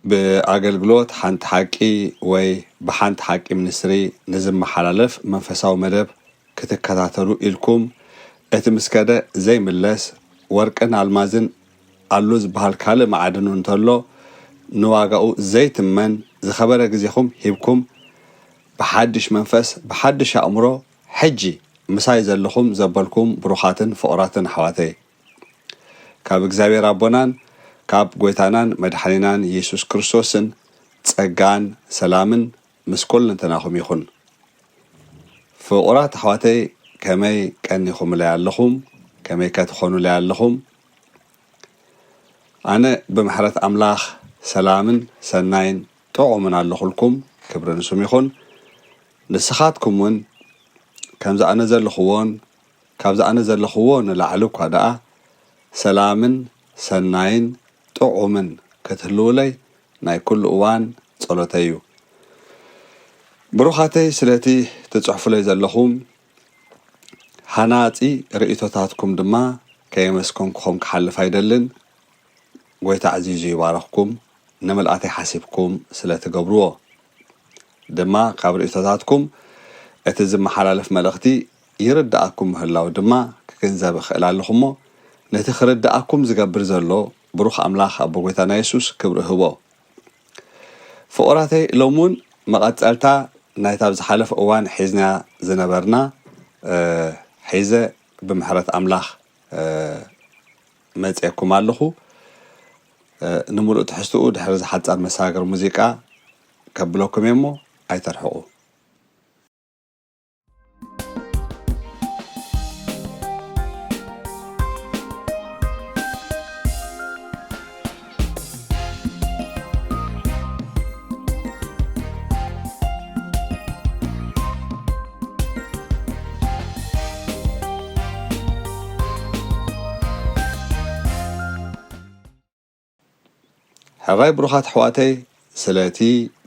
ብኣገልግሎት ሓንቲ ሓቂ ወይ ብሓንቲ ሓቂ ሚኒስትሪ ንዝመሓላለፍ መንፈሳዊ መደብ ክትከታተሉ ኢልኩም፣ እቲ ምስ ከደ ዘይምለስ ወርቅን ኣልማዝን ኣሉ ዝበሃል ካልእ መዓድኑ እንተሎ፣ ንዋጋኡ ዘይትመን ዝኸበረ ግዜኹም ሂብኩም፣ ብሓድሽ መንፈስ፣ ብሓድሽ ኣእምሮ፣ ሕጂ ምሳይ ዘለኹም ዘበልኩም ብሩኻትን ፍቑራትን ኣሕዋተይ፣ ካብ እግዚኣብሔር ኣቦናን ካብ ጐይታናን መድሓኒናን የሱስ ክርስቶስን ጸጋን ሰላምን ምስ ኵልንተናኹም ይኹን። ፍቑራት ኣሕዋተይ፣ ከመይ ቀኒኹምለይ ኣለኹም? ከመይ ከ ትኾኑለይ ኣለኹም? ኣነ ብምሕረት ኣምላኽ ሰላምን ሰናይን ጥዑምን ኣለኹልኩም፣ ክብሪ ንስሙ ይኹን። ንስኻትኩም እውን ከምዚ ኣነ ዘለኹዎን ካብዚ ኣነ ዘለኹዎ ንላዕሊ እኳ ደኣ ሰላምን ሰናይን ጥዑምን ክትህልዉለይ ናይ ኩሉ እዋን ጸሎተይ እዩ። ብሩኻተይ፣ ስለቲ ትጽሕፉለይ ዘለኹም ሃናጺ ርእይቶታትኩም ድማ ከየመስከንኩኹም ክሓልፍ ኣይደልን። ጐይታ ኣዕዚዙ ይባርኽኩም፣ ንምልኣተይ ሓሲብኩም ስለ ትገብርዎ ድማ ካብ ርእይቶታትኩም እቲ ዝመሓላለፍ መልእኽቲ ይርድኣኩም ምህላው ድማ ክግንዘብ እኽእል ኣለኹ እሞ፣ ነቲ ክርድኣኩም ዝገብር ዘሎ ብሩኽ ኣምላኽ ኣቦ ጐይታና የሱስ ክብሪ እህቦ። ፍቑራተይ፣ ሎሚ እውን መቐጸልታ ናይታ ኣብ ዝሓለፈ እዋን ሒዝና ዝነበርና፣ እ፣ ሒዘ ብምሕረት ኣምላኽ፣ እ፣ መጺኤኩም ኣለኹ። እ፣ ንምሉእ ትሕዝትኡ ድሕሪ ዝሓጻር መሳግር ሙዚቃ ከብለኩም እየ እሞ ኣይተርሕቑ። ሕራይ ብሩኻት ኣሕዋተይ፣ ስለቲ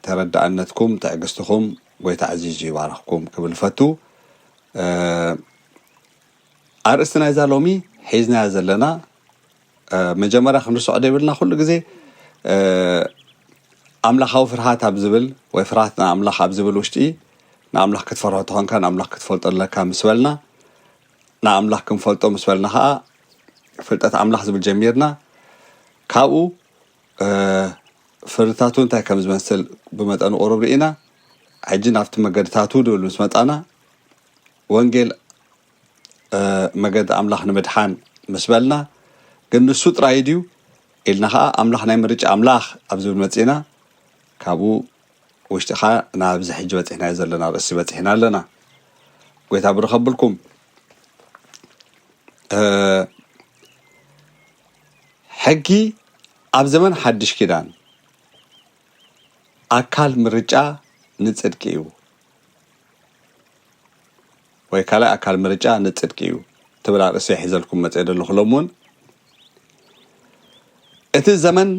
ተረዳእነትኩም ትዕግስትኹም ጐይታ ኣዕዚዙ ይባርኽኩም ክብል እፈቱ። እ፣ ኣርእስቲ ናይዛ ሎሚ ሒዝናያ ዘለና፣ እ፣ መጀመርያ ክንርስዖ ዘይብልና ኩሉ ግዜ፣ እ፣ ኣምላኻዊ ፍርሃት ኣብ ዝብል ወይ ፍርሃት ንኣምላኽ ኣብ ዝብል ውሽጢ ንኣምላኽ ክትፈርሆ ተኾንካ ንኣምላኽ ክትፈልጦ ኣለካ ምስ በልና፣ ንኣምላኽ ክንፈልጦ ምስ በልና ኸኣ ፍልጠት ኣምላኽ ዝብል ጀሚርና። ካብኡ፣ እ፣ ፍርድታቱ እንታይ ከም ዝመስል ብመጠኑ ቁሩብ ርኢና። ሕጂ ናብቲ መገድታቱ ድብል ምስ መጻና፣ ወንጌል፣ እ፣ መገዲ ኣምላኽ ንምድሓን ምስ በልና፣ ግን ንሱ ጥራይ ድዩ ኢልና ኸኣ ኣምላኽ ናይ ምርጫ ኣምላኽ ኣብ ዝብል መጺና፣ ካብኡ ውሽጢ ኸኣ ናብዚ ሕጂ በጺሕናዮ ዘለና ርእሲ በጺሕና ኣለና። ጐይታ ብሩኽ የብልኩም። እ፣ ሕጊ ኣብ ዘመን ሓድሽ ኪዳን ኣካል ምርጫ ንጽድቂ እዩ፣ ወይ ካልኣይ ኣካል ምርጫ ንጽድቂ እዩ ትብል ኣርእስቲ ሒዘልኩም መጽየ ዘለኹ። ሎም እውን እቲ ዘመን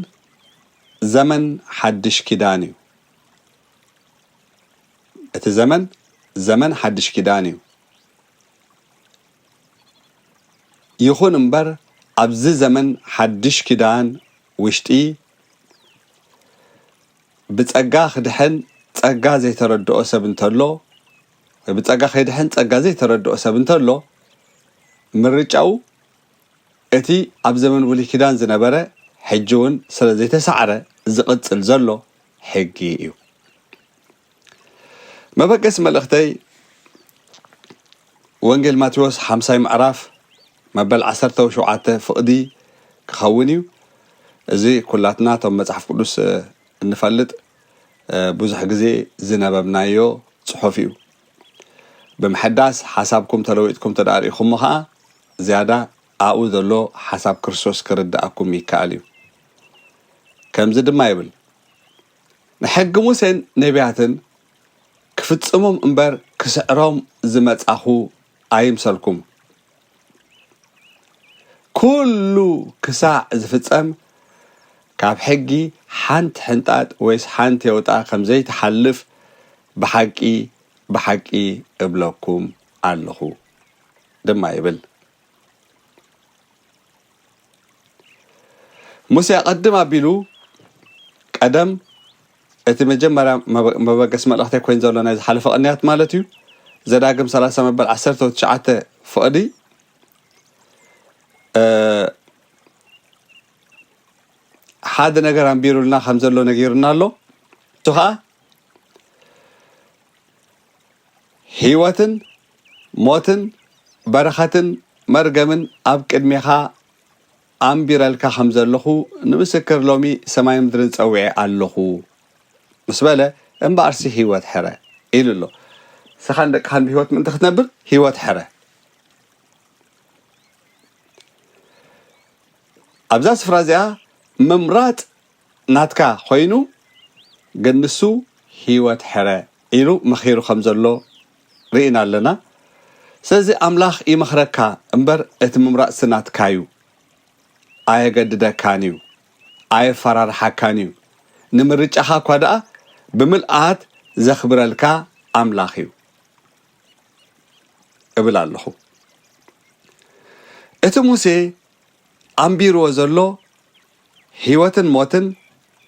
ዘመን ሓድሽ ኪዳን እዩ። እቲ ዘመን ዘመን ሓድሽ ኪዳን እዩ። ይኹን እምበር ኣብዚ ዘመን ሓድሽ ኪዳን ውሽጢ ብጸጋ ክድሕን ጸጋ ዘይተረድኦ ሰብ እንተሎ፣ ወይ ብጸጋ ከይድሕን ጸጋ ዘይተረድኦ ሰብ እንተሎ፣ ምርጫኡ እቲ ኣብ ዘመን ብሉይ ኪዳን ዝነበረ ሕጂ እውን ስለ ዘይተሳዕረ ዝቕጽል ዘሎ ሕጊ እዩ። መበገሲ መልእኽተይ ወንጌል ማቴዎስ ሓምሳይ ምዕራፍ መበል ዓሰርተ ሸውዓተ ፍቕዲ ክኸውን እዩ። እዚ ኩላትና እቶም መጽሓፍ ቅዱስ፣ እ፣ እንፈልጥ፣ እ፣ ብዙሕ ግዜ ዝነበብናዮ ጽሑፍ እዩ። ብምሕዳስ ሓሳብኩም ተለዊጥኩም ተዳርኢኹሞ ኸኣ ዝያዳ ኣብኡ ዘሎ ሓሳብ ክርስቶስ ክርድኣኩም ይከኣል እዩ። ከምዚ ድማ ይብል፣ ንሕጊ ሙሴን ነቢያትን ክፍጽሞም እምበር ክስዕሮም ዝመጻኹ ኣይምሰልኩም። ኩሉ ክሳዕ ዝፍጸም ካብ ሕጊ ሓንቲ ሕንጣጥ ወይስ ሓንቲ የውጣ ከም ዘይትሓልፍ ብሓቂ ብሓቂ እብለኩም ኣለኹ ድማ ይብል። ሙሴ ኣቐድም ኣቢሉ ቀደም እቲ መጀመርያ መበ- መበገሲ መልእኽተይ ኮይኑ ዘሎ ናይ ዝሓለፈ ቅንያት ማለት እዩ። ዘዳግም ሰላሳ መበል ዓሰርተ ትሽዓተ ፍቕዲ እ፣ ሓደ ነገር ኣንቢሩልና ከም ዘሎ ነጊሩና ኣሎ። እሱ ከዓ ህይወትን ሞትን በረኸትን መርገምን ኣብ ቅድሜኻ ኣንቢረልካ ከም ዘለኹ ንምስክር ሎሚ ሰማይን ምድርን ጸዊዐ ኣለኹ ምስ በለ፣ እምበኣርሲ ህይወት ሕረ ኢሉ ኣሎ። ንስኻን ደቅኻን ብህይወት ምእንቲ ክትነብር ህይወት ሕረ። ኣብዛ ስፍራ እዚኣ ምምራጽ ናትካ ኮይኑ፣ ግን ንሱ ህይወት ሕረ ኢሉ መኺሩ ከም ዘሎ ርኢና ኣለና። ስለዚ ኣምላኽ ይመኽረካ እምበር እቲ ምምራጽ ናትካ እዩ። ኣየገድደካን እዩ፣ ኣየፈራርሓካን እዩ። ንምርጫኻ እኳ ደኣ ብምልኣት ዘኽብረልካ ኣምላኽ እዩ እብል ኣለኹ። እቲ ሙሴ ኣንቢርዎ ዘሎ ህይወትን ሞትን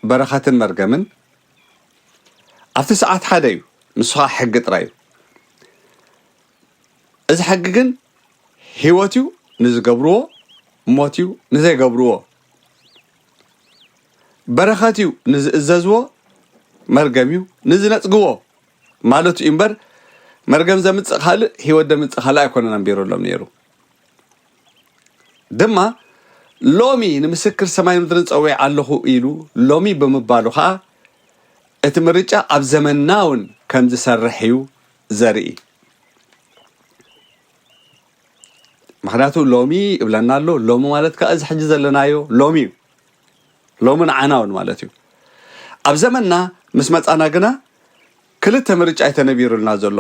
በረኸትን መርገምን ኣብቲ ሰዓት ሓደ እዩ። ንሱ ኸዓ ሕጊ ጥራይ እዩ። እዚ ሕጊ ግን ህይወት እዩ ንዝገብርዎ፣ ሞት እዩ ንዘይገብርዎ። በረኸት እዩ ንዝእዘዝዎ፣ መርገም እዩ ንዝነጽግዎ ማለቱ እዩ እምበር፣ መርገም ዘምጽእ ካልእ ህይወት ዘምጽእ ካልእ ኣይኮነን ኣንቢሩሎም ነይሩ። ድማ ሎሚ ንምስክር ሰማይ ምድርን ጸዊዐ ኣለኹ ኢሉ ሎሚ ብምባሉ ኸዓ እቲ ምርጫ ኣብ ዘመንና እውን ከም ዝሰርሕ እዩ ዘርኢ። ምኽንያቱ ሎሚ ይብለና ኣሎ። ሎሚ ማለት ከዓ እዚ ሕጂ ዘለናዮ ሎሚ እዩ። ሎሚ ንዓና እውን ማለት እዩ። ኣብ ዘመንና ምስ መጻና ግና ክልተ ምርጫ እዩ ተነቢሩልና ዘሎ።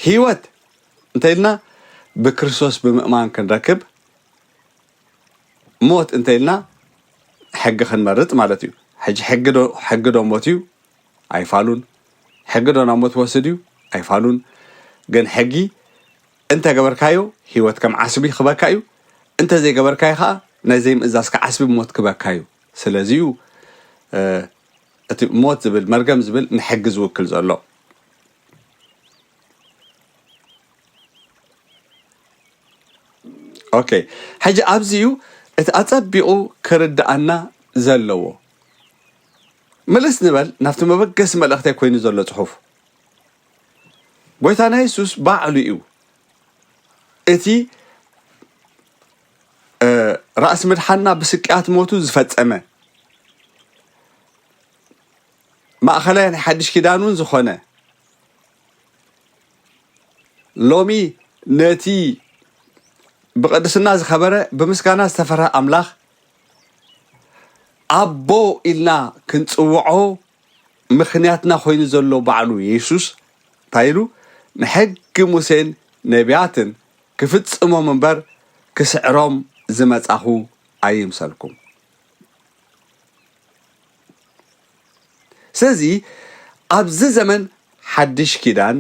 ህይወት እንተ ኢልና ብክርስቶስ ብምእማን ክንረክብ፣ ሞት እንተ ኢልና ሕጊ ክንመርጽ ማለት እዩ። ሕጂ ሕጊ ዶ ሕጊ ዶ ሞት እዩ? ኣይፋሉን። ሕጊ ዶ ናብ ሞት ወስድ እዩ? ኣይፋሉን። ግን ሕጊ እንተ ገበርካዮ ህይወት ከም ዓስቢ ክበካ እዩ። እንተ ዘይገበርካዮ ከዓ ናይ ዘይምእዛዝካ ዓስቢ ሞት ክበካ እዩ። ስለዚ እዩ እ፣ እቲ ሞት ዝብል መርገም ዝብል ንሕጊ ዝውክል ዘሎ። ኦኬ፣ ሕጂ ኣብዚ እዩ እቲ ኣጸቢቑ ክርድኣና ዘለዎ። ምልስ ንበል ናብቲ መበገሲ መልእኽተይ ኮይኑ ዘሎ ጽሑፍ። ጎይታና የሱስ ባዕሉ እዩ እቲ እ፣ ራእሲ ምድሓንና ብስቅያት ሞቱ ዝፈጸመ፣ ማእኸላይ ናይ ሓድሽ ኪዳን እውን ዝኾነ፣ ሎሚ ነቲ ብቕድስና ዝኸበረ፣ ብምስጋና ዝተፈርሀ ኣምላኽ ኣቦ ኢልና ክንጽውዖ ምኽንያትና ኮይኑ ዘሎ ባዕሉ የሱስ እንታይ ኢሉ? ንሕጊ ሙሴን ነቢያትን ክፍጽሞም እምበር ክስዕሮም ዝመጻኹ ኣይምሰልኩም። ስለዚ ኣብዚ ዘመን ሓድሽ ኪዳን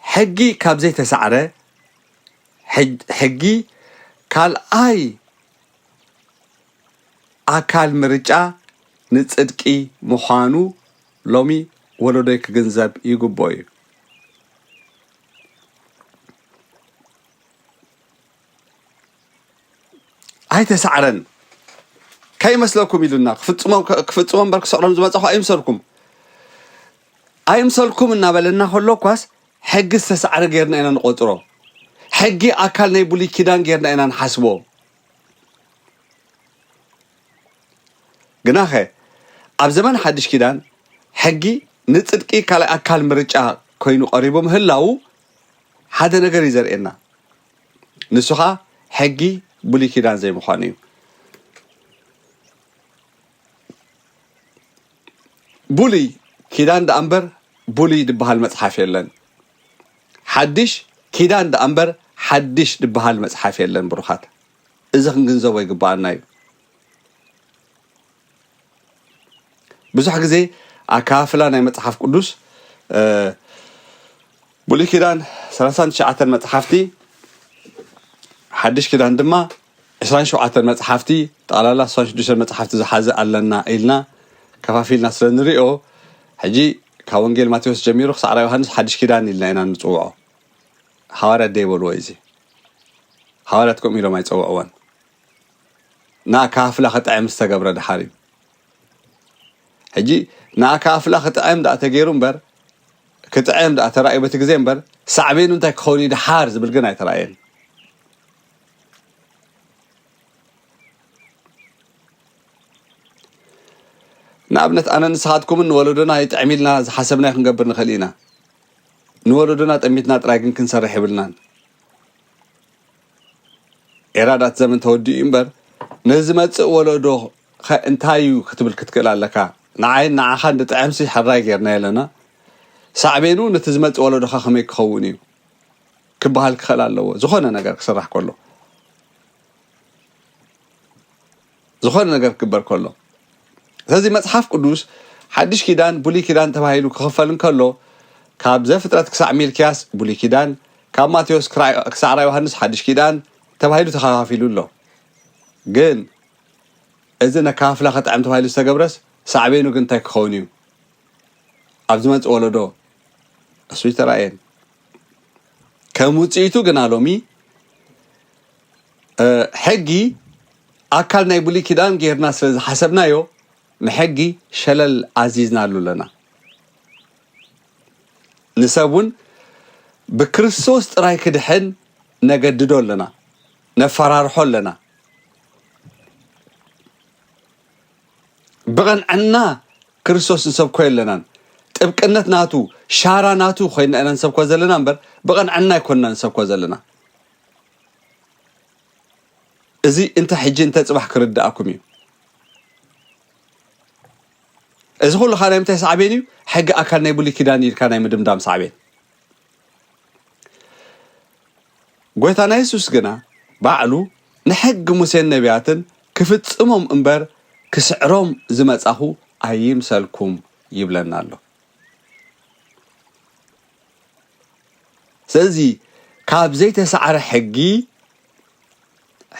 ሕጊ ካብ ዘይተሳዕረ፣ ሕጅ- ሕጊ ካልኣይ ኣካል ምርጫ ንጽድቂ ምዃኑ ሎሚ ወለዶይ ክግንዘብ ይግብኦ እዩ። ኣይተሳዕረን ከይመስለኩም ኢሉና ክፍጽሞም ክፍጽሞም እምበር ክሰዕሮም ዝመጻኹ ኣይምሰልኩም ኣይምሰልኩም እናበለና ከሎ እኳስ ሕጊ ዝተሳዕረ ጌርና ኢና ንቆጽሮ። ሕጊ ኣካል ናይ ብሉይ ኪዳን ጌርና ኢና ንሓስቦ። ግናኸ ኣብ ዘመን ሓድሽ ኪዳን ሕጊ ንጽድቂ ካልኣይ ኣካል ምርጫ ኮይኑ ቀሪቡ ምህላዉ ሓደ ነገር እዩ ዘርእየና። ንሱ ኸኣ ሕጊ ብሉይ ኪዳን ዘይምዃኑ እዩ። ብሉይ ኪዳን ደኣ እምበር ብሉይ ዝበሃል መጽሓፍ የለን። ሓድሽ ኪዳን ደኣ እምበር ሓድሽ ዝበሃል መጽሓፍ የለን። ብሩኻት፣ እዚ ክንግንዘቦ ይግብኣና እዩ። ብዙሕ ግዜ ኣካፍላ ናይ መጽሓፍ ቅዱስ እ፣ ብሉይ ኪዳን ሰላሳን ትሽዓተን መጽሓፍቲ፣ ሓድሽ ኪዳን ድማ ዕስራን ሸውዓተን መጽሓፍቲ፣ ጠቕላላ ዕስራን ሽዱሽተን መጽሓፍቲ ዝሓዘ ኣለና ኢልና ከፋፊልና ስለ ንሪኦ፣ ሕጂ ካብ ወንጌል ማቴዎስ ጀሚሩ ክሳዕ ራእይ ዮሃንስ ሓድሽ ኪዳን ኢልና ኢና ንጽውዖ። ሃዋርያት ደይበልዎ እዚ። ሃዋርያት ከምኡ ኢሎም ኣይጸውዕዎን። ንኣካፍላ ክጥዕም ዝተገብረ ድሓር እዩ። ሕጂ ንኣካፍላ ክጥዕም ደኣ ተገይሩ እምበር፣ ክጥዕም ደኣ ተራእዩ በቲ ግዜ እምበር፣ ሳዕቤኑ እንታይ ክኸውን እዩ ድሓር ዝብል ግን ኣይተራእየን። ንኣብነት፣ ኣነ ንስኻትኩምን ንወለዶና ይጥዕም ኢልና ዝሓሰብናዮ ክንገብር ንኽእል ኢና። ንወለዶና ጠሚትና ጥራይ ግን ክንሰርሕ የብልናን። ኤራዳት ዘመን ተወዲኡ እምበር፣ ነዚ ዝመጽእ ወለዶ ኸ እንታይ እዩ ክትብል ክትክእል ኣለካ። ንዓይን ንዓኻን ድጥዕምሲ ሕራይ ጌርና የለና። ሳዕቤኑ ነቲ ዝመጽእ ወለዶኻ ከመይ ክኸውን እዩ ክበሃል ክኽእል ኣለዎ። ዝኾነ ነገር ክስራሕ ከሎ፣ ዝኾነ ነገር ክግበር ከሎ። ስለዚ መጽሓፍ ቅዱስ ሓድሽ ኪዳን፣ ብሉይ ኪዳን ተባሂሉ ክኽፈል እንከሎ፣ ካብ ዘፍጥረት ክሳዕ ሚልክያስ ብሉይ ኪዳን፣ ካብ ማቴዎስ ክራ-፣ ክሳዕ ራእይ ዮሃንስ ሓድሽ ኪዳን ተባሂሉ ተኸፋፊሉ ኣሎ። ግን እዚ ነካፍላ ከጥዕም ተባሂሉ ዝተገብረስ ሳዕቤኑ ግን እንታይ ክኸውን እዩ? ኣብ ዝመጽእ ወለዶ እሱ ይተራእየን። ከም ውጽኢቱ ግና ሎሚ፣ እ፣ ሕጊ ኣካል ናይ ብሉይ ኪዳን ጌርና ስለ ዝሓሰብናዮ፣ ንሕጊ ሸለል ኣዚዝናሉ ኣለና። ንሰብ እውን ብክርስቶስ ጥራይ ክድሕን ነገድዶ ኣለና፣ ነፈራርሖ ኣለና። ብቐንዕና ክርስቶስ ንሰብኮ የለናን። ጥብቅነት ናቱ፣ ሻራ ናቱ ኮይና ኢና ንሰብኮ ዘለና እምበር፣ ብቐንዕና ኣይኮንና ንሰብኮ ዘለና። እዚ እንተ ሕጂ እንተ ጽባሕ ክርድኣኩም እዩ። እዚ ኩሉ ኸኣ ናይ ምንታይ ሳዕቤን እዩ? ሕጊ ኣካል ናይ ብሉይ ኪዳን ኢልካ ናይ ምድምዳም ሳዕቤን። ጎይታና የሱስ ግና ባዕሉ ንሕጊ ሙሴን ነቢያትን ክፍጽሞም እምበር ክስዕሮም ዝመጻኹ ኣይምሰልኩም ይብለና ኣሎ። ስለዚ ካብ ዘይተሳዕረ ሕጊ፣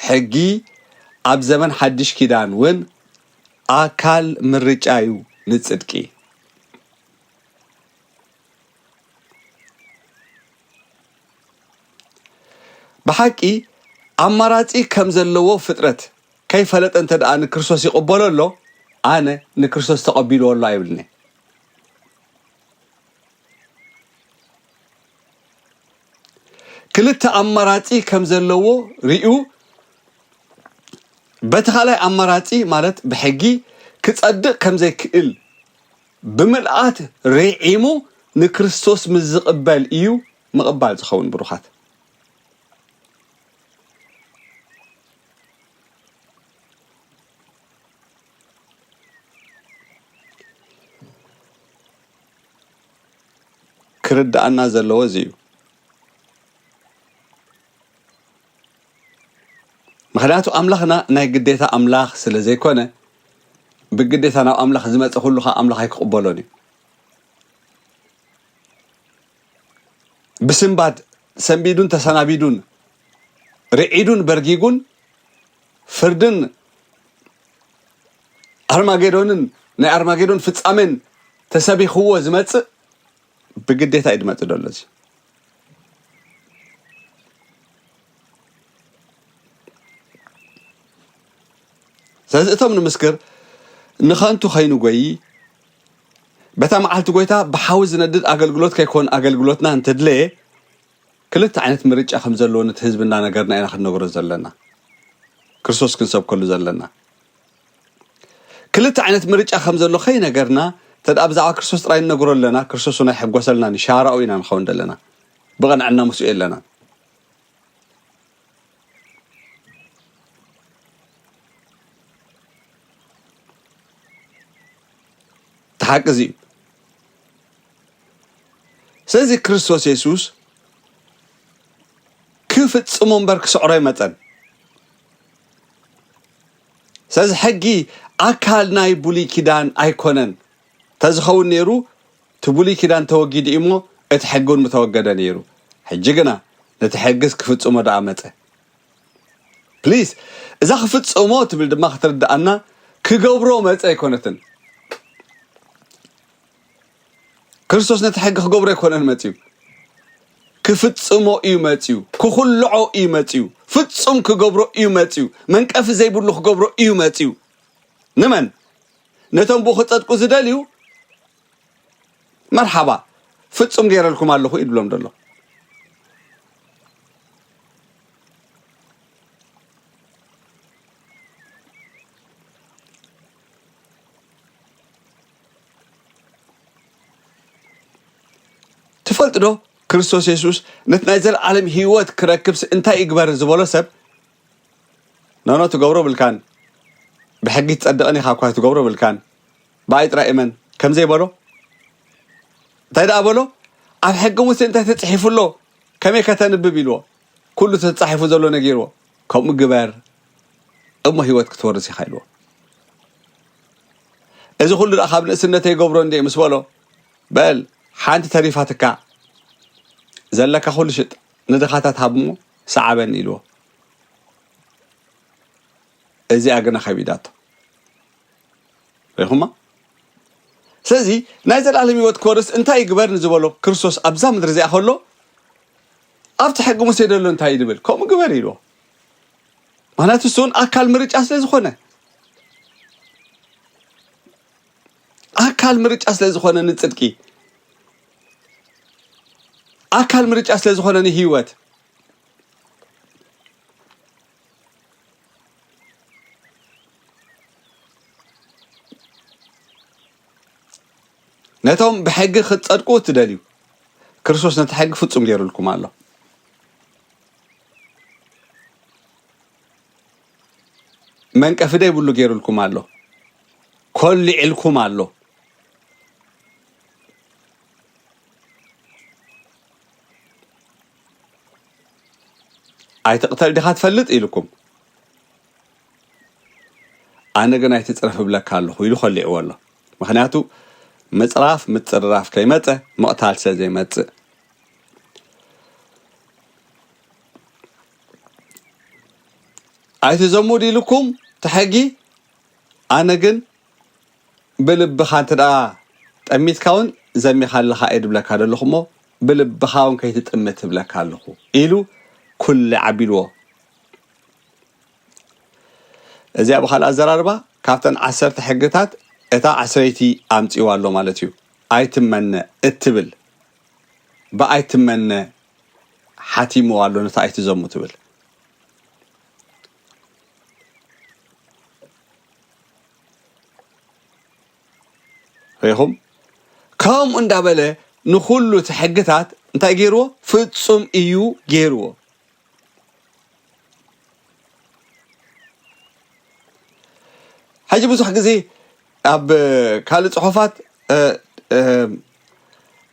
ሕጊ ኣብ ዘመን ሓድሽ ኪዳን እውን ኣካል ምርጫ እዩ ንጽድቂ። ብሓቂ ኣማራጺ ከም ዘለዎ ፍጥረት ከይፈለጠ እንተ ደኣ ንክርስቶስ ይቕበሎ ኣሎ፣ ኣነ ንክርስቶስ ተቐቢልዎ ኣሎ ኣይብልን እየ። ክልተ ኣማራጺ ከም ዘለዎ ርእዩ፣ በቲ ካልኣይ ኣማራጺ ማለት ብሕጊ ክጸድቕ ከም ዘይክእል ብምልኣት ርዒሙ ንክርስቶስ ምስ ዝቕበል እዩ ምቕባል ዝኸውን። ብሩኻት፣ ክርድኣና ዘለዎ እዚ እዩ። ምኽንያቱ ኣምላኽና ናይ ግዴታ ኣምላኽ ስለ ዘይኮነ፣ ብግዴታ ናብ ኣምላኽ ዝመጸ ኩሉ ኸኣ ኣምላኽ ኣይክቕበሎን እዩ። ብስንባድ ሰንቢዱን ተሰናቢዱን፣ ርዒዱን በርጊጉን፣ ፍርድን ኣርማጌዶንን ናይ ኣርማጌዶን ፍጻሜን ተሰቢኽዎ ዝመጽእ ብግዴታ እዩ ዝመጽእ ዘሎ እዚ። ስለዚ እቶም ንምስክር ንኸንቱ ከይንጎይ፣ በታ መዓልቲ ጎይታ ብሓዊ ዝነድድ ኣገልግሎት ከይኮን ኣገልግሎትና እንተድለየ፣ ክልተ ዓይነት ምርጫ ከም ዘለዎ ነቲ ህዝቢ እናነገርና ኢና ክንነግሮ ዘለና። ክርስቶስ ክንሰብከሉ ዘለና። ክልተ ዓይነት ምርጫ ከም ዘሎ ከይነገርና፣ እንተ ደኣ ብዛዕባ ክርስቶስ ጥራይ ንነግሮ ኣለና፣ ክርስቶስ እውን ኣይሕጎሰልናን፣ ሻራኡ ኢና ንኸውን ዘለና። ብቐንዕና ምስኡ የለናን። እቲ ሓቂ እዚ እዩ። ስለዚ ክርስቶስ የሱስ ክፍጽሞ እምበር ክስዕሮ ኣይመጸን። ስለዚ ሕጊ ኣካል ናይ ብሉይ ኪዳን ኣይኮነን። ተዝኸውን ነይሩ፣ እቲ ብሉይ ኪዳን ተወጊዱ እዩ እሞ፣ እቲ ሕጊ እውን ምተወገደ ነይሩ። ሕጂ ግና ነቲ ሕግስ ክፍጽሞ ደኣ መጸ። ፕሊስ፣ እዛ ክፍጽሞ ትብል ድማ ክትርድኣና፣ ክገብሮ መጸ ኣይኮነትን። ክርስቶስ ነቲ ሕጊ ክገብሮ ኣይኮነን መጺኡ፣ ክፍጽሞ እዩ መጺኡ፣ ክኹልዖ እዩ መጺኡ፣ ፍጹም ክገብሮ እዩ መጺኡ፣ መንቀፊ ዘይብሉ ክገብሮ እዩ መጺኡ። ንመን? ነቶም ብኡ ክጸድቁ ዝደልዩ። መርሓባ፣ ፍጹም ገይረልኩም ኣለኹ ይብሎም ዘሎ። ትፈልጡ ዶ? ክርስቶስ የሱስ ነቲ ናይ ዘለዓለም ህይወት ክረክብስ እንታይ ይግበር ዝበሎ ሰብ፣ ኖኖ፣ ትገብሮ ብልካን፣ ብሕጊ ትጸድቕን ኢኻ እኳ፣ ትገብሮ ብልካን፣ ብኣይ ጥራይ እመን ከም ዘይበሎ፣ እንታይ ደኣ በሎ? ኣብ ሕጊ ሙሴ እንታይ ተጻሒፉ ኣሎ? ከመይ ከተንብብ ኢልዎ? ኩሉ ተጻሒፉ ዘሎ ነጊርዎ። ከምኡ ግበር እሞ ህይወት ክትወርስ ኢኻ ኢልዎ። እዚ ኩሉ ደኣ ካብ ንእስነተይ ይገብሮ እንዴ ምስ በሎ፣ በል ሓንቲ ተሪፋትካ፣ ዘለካ ኩሉ ሽጥ፣ ንድኻታት ሃብ እሞ ሰዓበኒ ኢልዎ። እዚኣ ግና ከቢዳቶ። ርኢኹማ? ስለዚ ናይ ዘለኣለም ህይወት ክወርስ እንታይ ይግበር ንዝበሎ ክርስቶስ ኣብዛ ምድሪ እዚኣ ከሎ፣ ኣብቲ ሕጊ ሙሴ ደሎ እንታይ እዩ ድብል? ከምኡ ግበር ኢልዎ። ምኽንያቱ እሱ እውን ኣካል ምርጫ ስለ ዝኾነ፣ ኣካል ምርጫ ስለ ዝኾነ፣ ንጽድቂ ኣካል ምርጫ ስለ ዝኾነ፣ ንህይወት፣ ነቶም ብሕጊ ክትጸድቁ እትደልዩ፣ ክርስቶስ ነቲ ሕጊ ፍጹም ገይሩልኩም ኣሎ። መንቀፊ ደይብሉ ገይሩልኩም ኣሎ። ኮሊዕልኩም ኣሎ። ኣይትቕተል ዲኻ ትፈልጥ ኢልኩም፣ ኣነ ግን ኣይትጽረፍ እብለካ ኣለኹ ኢሉ ከሊዕዎ ኣሎ። ምኽንያቱ ምጽራፍ ምጽርራፍ ከይመጸ ምቕታል ስለ ዘይመጽእ። ኣይትዘሙድ ኢልኩም እቲ ሕጊ፣ ኣነ ግን ብልብኻ እንተ ደኣ ጠሚትካ እውን ዘሚኻ ኣለኻ እየ ድብለካ ዘለኹ እሞ፣ ብልብኻ እውን ከይትጥምት እብለካ ኣለኹ ኢሉ ኩልዕ ኣቢልዎ። እዚኣ ብኻልእ ኣዘራርባ ካብተን ዓሰርተ ሕግታት እታ ዓስረይቲ ኣምጺዋ ኣሎ ማለት እዩ። ኣይትመነ እትብል ብኣይትመነ ሓቲምዋ ኣሎ፣ ነታ ኣይትዘሙ ትብል። ርኢኹም? ከምኡ እንዳበለ ንኹሉ እቲ ሕግታት እንታይ ገይርዎ? ፍጹም እዩ ገይርዎ። ሕጂ ብዙሕ ግዜ ኣብ ካልእ ጽሑፋት፣ እ፣ እ፣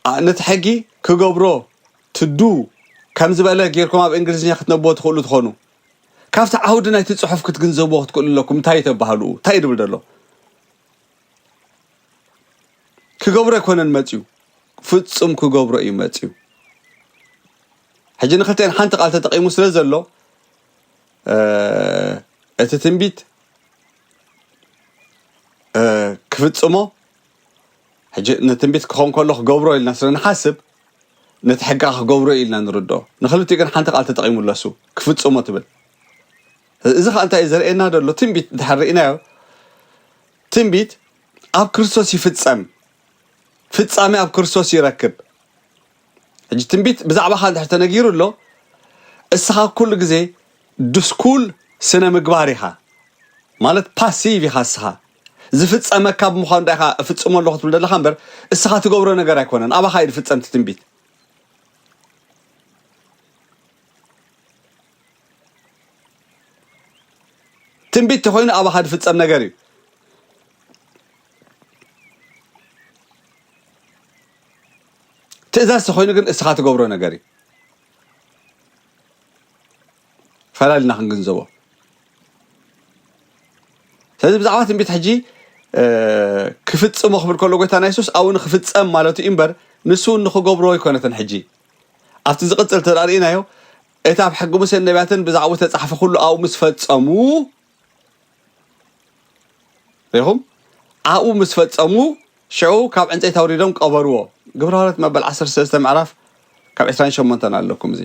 ኣ-፣ ነቲ ሕጊ ክገብሮ ትዱ ከም ዝበለ ጌርኩም ኣብ እንግሊዝኛ ክትነብቦ ትኽእሉ ትኾኑ። ካብቲ ዓውዲ ናይቲ ጽሑፍ ክትግንዘብዎ ክትክእሉ ኣለኩም። እንታይ እዩ ተባህልኡ? እንታይ እዩ ድብል ዘሎ? ክገብሮ ኣይኮነን መጽዩ፣ ፍጹም ክገብሮ እዩ መጽዩ። ሕጂ ንክልተን ሓንቲ ቃል ተጠቒሙ ስለ ዘሎ፣ እ፣ እቲ ትንቢት፣ እ፣ ክፍጽሞ፣ ሕጂ ንትንቢት ክኸውን ከሎ ክገብሮ ኢልና ስለ ንሓስብ፣ ነቲ ሕጊ ክገብሮ ኢልና ንርድኦ። ንክልቲኡ ግን ሓንቲ ቃል ተጠቒሙ ኣሎ እሱ፣ ክፍጽሞ ትብል። እዚ ኸኣ እንታይ እዩ ዘርእየና ዘሎ? ትንቢት እንድሕር ርኢናዮ፣ ትንቢት ኣብ ክርስቶስ ይፍጸም፣ ፍጻሜ ኣብ ክርስቶስ ይረክብ። ሕጂ ትንቢት ብዛዕባኻ እንድሕር ተነጊሩ ኣሎ፣ እስኻ ኩሉ ግዜ ድስኩል ስነ ምግባር ኢኻ፣ ማለት ፓሲቭ ኢኻ። እስኻ ዝፍጸመካ ብምዃኑ ዳ ኢኻ እፍጽሞ ኣለኹ ትብል ዘለኻ እምበር፣ እስኻ ትገብሮ ነገር ኣይኮነን። ኣባኻ እዩ ዝፍጸም እቲ ትንቢት። ትንቢት ተኾይኑ ኣባኻ ዝፍጸም ነገር እዩ። ትእዛዝ ተኾይኑ ግን እስኻ ትገብሮ ነገር እዩ። ፈላሊና ክንግንዘቦ። ስለዚ ብዛዕባ ትንቢት ሕጂ፣ እ፣ ክፍጽሞ ክብል ከሎ ጎይታና የሱስ ኣብኡ ንክፍጸም ማለቱ እዩ እምበር፣ ንሱ ንክገብሮ ኣይኮነትን። ሕጂ ኣብቲ ዝቕጽል እንተ ደኣ ርኢናዮ፣ እቲ ኣብ ሕጊ ሙሴን ነቢያትን ብዛዕባኡ ተጻሕፈ ኩሉ ኣብኡ ምስ ፈጸሙ፣ ሪኹም ኣብኡ ምስ ፈጸሙ፣ ሽዑ ካብ ዕንፀይቲ ኣውሪዶም ቀበርዎ። ግብረ ሃዋርያት መበል ዓሰርተ ሰለስተ ምዕራፍ ካብ ዕስራን ሸሞንተን ኣለኩም። እዚ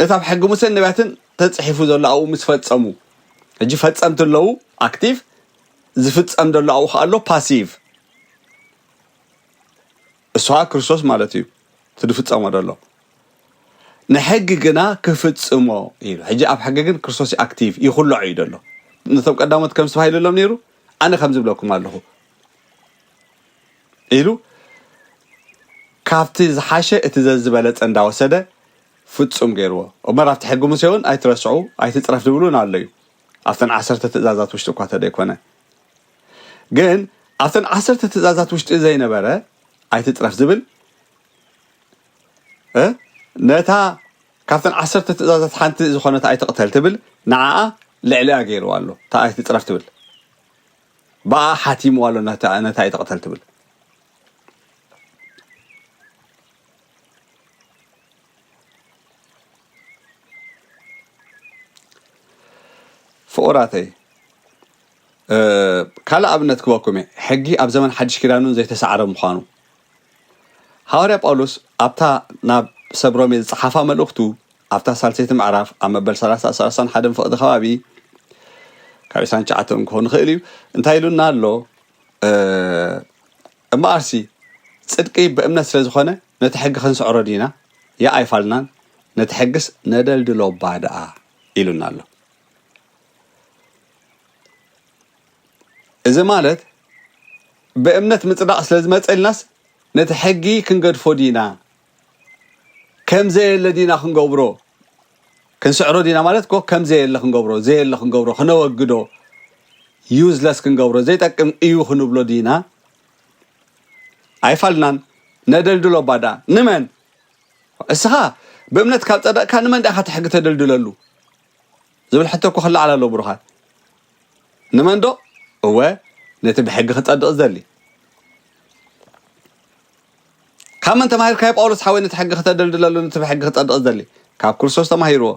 እቲ ኣብ ሕጊ ሙሴን ነቢያትን ተፅሒፉ ዘሎ ኣብኡ ምስ ፈጸሙ፣ ሕጂ ፈጸምቲ ኣለዉ፣ ኣክቲቭ፣ ዝፍጸም ዘሎ ኣብኡ ከኣ ኣሎ፣ ፓሲቭ። እሱ ከኣ ክርስቶስ ማለት እዩ፣ እቲ ዝፍጸሞ ዘሎ። ንሕጊ ግና ክፍጽሞ ኢሉ። ሕጂ ኣብ ሕጊ ግን ክርስቶስ ኣክቲቭ ይኹልዖ እዩ ዘሎ። ነቶም ቀዳሞት ከም ዝተባሂሉሎም ነይሩ፣ ኣነ ከም ዝብለኩም ኣለኹ ኢሉ፣ ካብቲ ዝሓሸ እቲ ዘዝበለጸ እንዳወሰደ ፍጹም ገይርዎ። እምበር ኣብቲ ሕጊ ሙሴ እውን ኣይትረስዑ፣ ኣይትጽረፍ ዝብሉ እውን ኣለዩ። ኣብተን ዓሰርተ ትእዛዛት ውሽጢ እኳ ተደይኮነ። ግን ኣብተን ዓሰርተ ትእዛዛት ውሽጢ ዘይነበረ ኣይትጽረፍ ዝብል፣ እ? ነታ ካብተን ዓሰርተ ትእዛዛት ሓንቲ ዝኾነት ኣይትቕተል ትብል፣ ንዓኣ ልዕሊኣ ገይርዋ ኣሎ። እታ ኣይትጽረፍ ትብል። ብኣ ሓቲምዋ ኣሎ ነታ፣ ነታ ኣይትቕተል ትብል። ፍቑራተይ፣ እ፣ ካልእ ኣብነት ክበኩም እየ። ሕጊ ኣብ ዘመን ሓድሽ ኪዳን እውን ዘይተሳዕረ ምዃኑ። ሃዋርያ ጳውሎስ ኣብታ ናብ ሰብ ሮሜ ዝጸሓፋ መልእኽቱ፣ ኣብታ ሳልሰይቲ ምዕራፍ፣ ኣብ መበል ሰላሳ፣ ሰላሳን ሓደን ፍቕዲ ከባቢ፣ ካብ ዕስራን ትሽዓተን ክኸውን ይኽእል እዩ፣ እንታይ ኢሉና ኣሎ? እ፣ እምበኣርሲ፣ ጽድቂ ብእምነት ስለ ዝኾነ፣ ነቲ ሕጊ ክንስዕሮ ዲና? ያእ ኣይፋልናን፣ ነቲ ሕግስ ነደልድሎ እባ ደኣ ኢሉና ኣሎ። እዚ ማለት፣ ብእምነት ምጽዳቕ ስለ ዝመጸ ኢልናስ፣ ነቲ ሕጊ ክንገድፎ ዲና? ከም ዘየለ ዲና ክንገብሮ? ክንስዕሮ ዲና ማለት እኮ፣ ከም ዘየለ ክንገብሮ፣ ዘየለ ክንገብሮ፣ ክነወግዶ፣ ዩዝለስ ክንገብሮ፣ ዘይጠቅም እዩ ክንብሎ ዲና? ኣይፋልናን፣ ነደልድሎ እባ ደኣ። ንመን? እስኻ ብእምነት ካብ ጸደቕካ፣ ንመን ደኣ ኢኻ እቲ ሕጊ ተደልድለሉ? ዝብል ሕቶ እኮ ክለዓል ኣለዎ ብሩኻት። ንመን ዶ? እወ፣ ነቲ ብሕጊ ክጸድቕ ዝደሊ። ካብ መን ተማሂርካዮ ጳውሎስ ሓወይ ነቲ ሕጊ ክተደልድለሉ፣ ነቲ ብሕጊ ክጸድቕ ዝደሊ? ካብ ክርስቶስ ተማሂርዎ።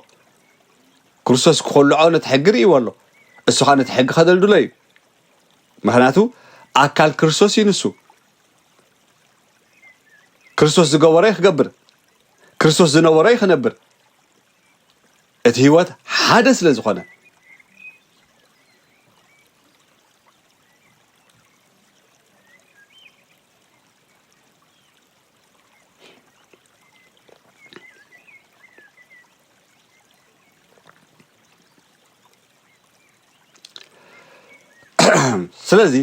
ክርስቶስ ክኾልዖ ነቲ ሕጊ ርእይዎ ኣሎ። እሱ ኸኣ ነቲ ሕጊ ከደልድሎ እዩ። ምኽንያቱ ኣካል ክርስቶስ እዩ ንሱ። ክርስቶስ ዝገበሮ እዩ ክገብር። ክርስቶስ ዝነበሮ እዩ ክነብር። እቲ ህይወት ሓደ ስለ ዝኾነ። ስለዚ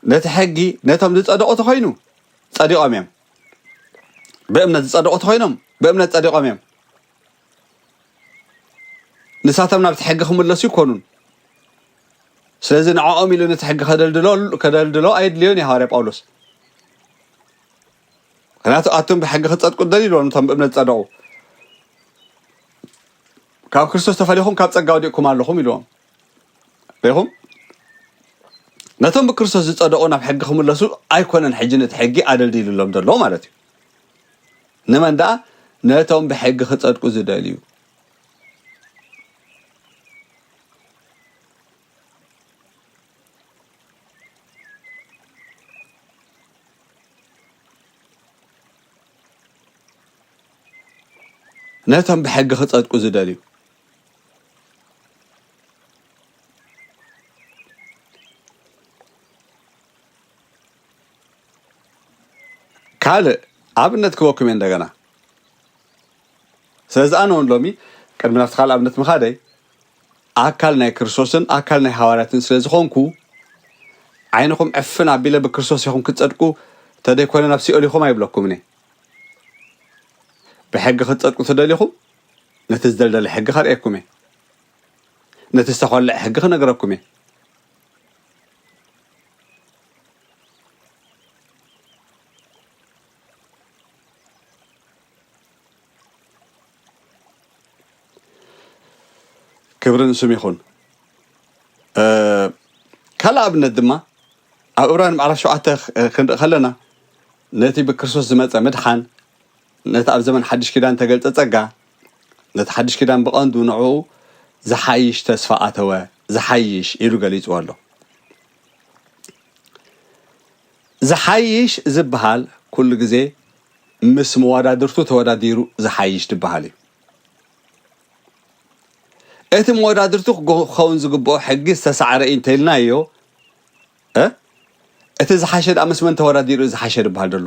ነቲ ሕጊ ነቶም ዝጸደቑ ተኾይኑ ጸዲቖም እዮም። ብእምነት ዝጸደቑ ተኾይኖም ብእምነት ጸዲቖም እዮም። ንሳቶም ናብቲ ሕጊ ክምለሱ ይኮኑን። ስለዚ ንዕኦም ኢሉ ነቲ ሕጊ ከደልድሎ፣ ከደልድሎ ኣየድልዮን እዩ ሃዋርያ ጳውሎስ። ምኽንያቱ ኣቱም ብሕጊ ክጸድቁ ትደልዩ ኢልዎም፣ ነቶም ብእምነት ዝጸደቑ። ካብ ክርስቶስ ተፈሊኹም ካብ ጸጋ ወዲቕኩም ኣለኹም ኢልዎም። ሪኹም? ነቶም ብክርስቶስ ዝጸደቑ ናብ ሕጊ ክምለሱ ኣይኮነን ሕጂ ነቲ ሕጊ ኣደልዲሉሎም ዘሎ ማለት እዩ። ንመን ደኣ? ነቶም ብሕጊ ክጸድቁ ዝደልዩ። ነቶም ብሕጊ ክጸድቁ ዝደልዩ። ካልእ ኣብነት ክበኩም እየ እንደገና። ስለዚ ኣነ እውን ሎሚ ቅድሚ ናብቲ ካልእ ኣብነት ምኻደይ ኣካል ናይ ክርስቶስን ኣካል ናይ ሃዋርያትን ስለ ዝኾንኩ ዓይንኹም ዕፍን ኣቢለ ብክርስቶስ ኢኹም ክትጸድቁ ተደይኮነ ናብ ሲኦል ኢኹም ኣይብለኩምን እየ። ብሕጊ ክትጸድቁ ተደሊኹም ነቲ ዝደልደለ ሕጊ ከርእየኩም እየ። ነቲ ዝተኾልዐ ሕጊ ክነግረኩም እየ። ክብሪ ንስም ይኹን። እ፣ ካልእ ኣብነት ድማ ኣብ ዕብራውያን ምዕራፍ ሸውዓተ ክንርኢ ከለና ነቲ ብክርስቶስ ዝመጸ ምድሓን፣ ነቲ ኣብ ዘመን ሓድሽ ኪዳን ተገልጸ ጸጋ፣ ነቲ ሓድሽ ኪዳን ብቐንዱ ንዕኡ ዝሓይሽ ተስፋ ኣተወ። ዝሓይሽ ኢሉ ገሊጽዎ ኣሎ። ዝሓይሽ ዝበሃል ኩሉ ግዜ ምስ መወዳድርቱ ተወዳዲሩ ዝሓይሽ ዝበሃል እዩ። እቲ መወዳድርቱ ክኸውን ዝግብኦ ሕጊ ዝተሳዕረ እዩ እንተኢልናዮ፣ እ? እቲ ዝሓሸ ደኣ ምስ መን ተወዳዲሩ እዩ ዝሓሸ ዝበሃል ዘሎ?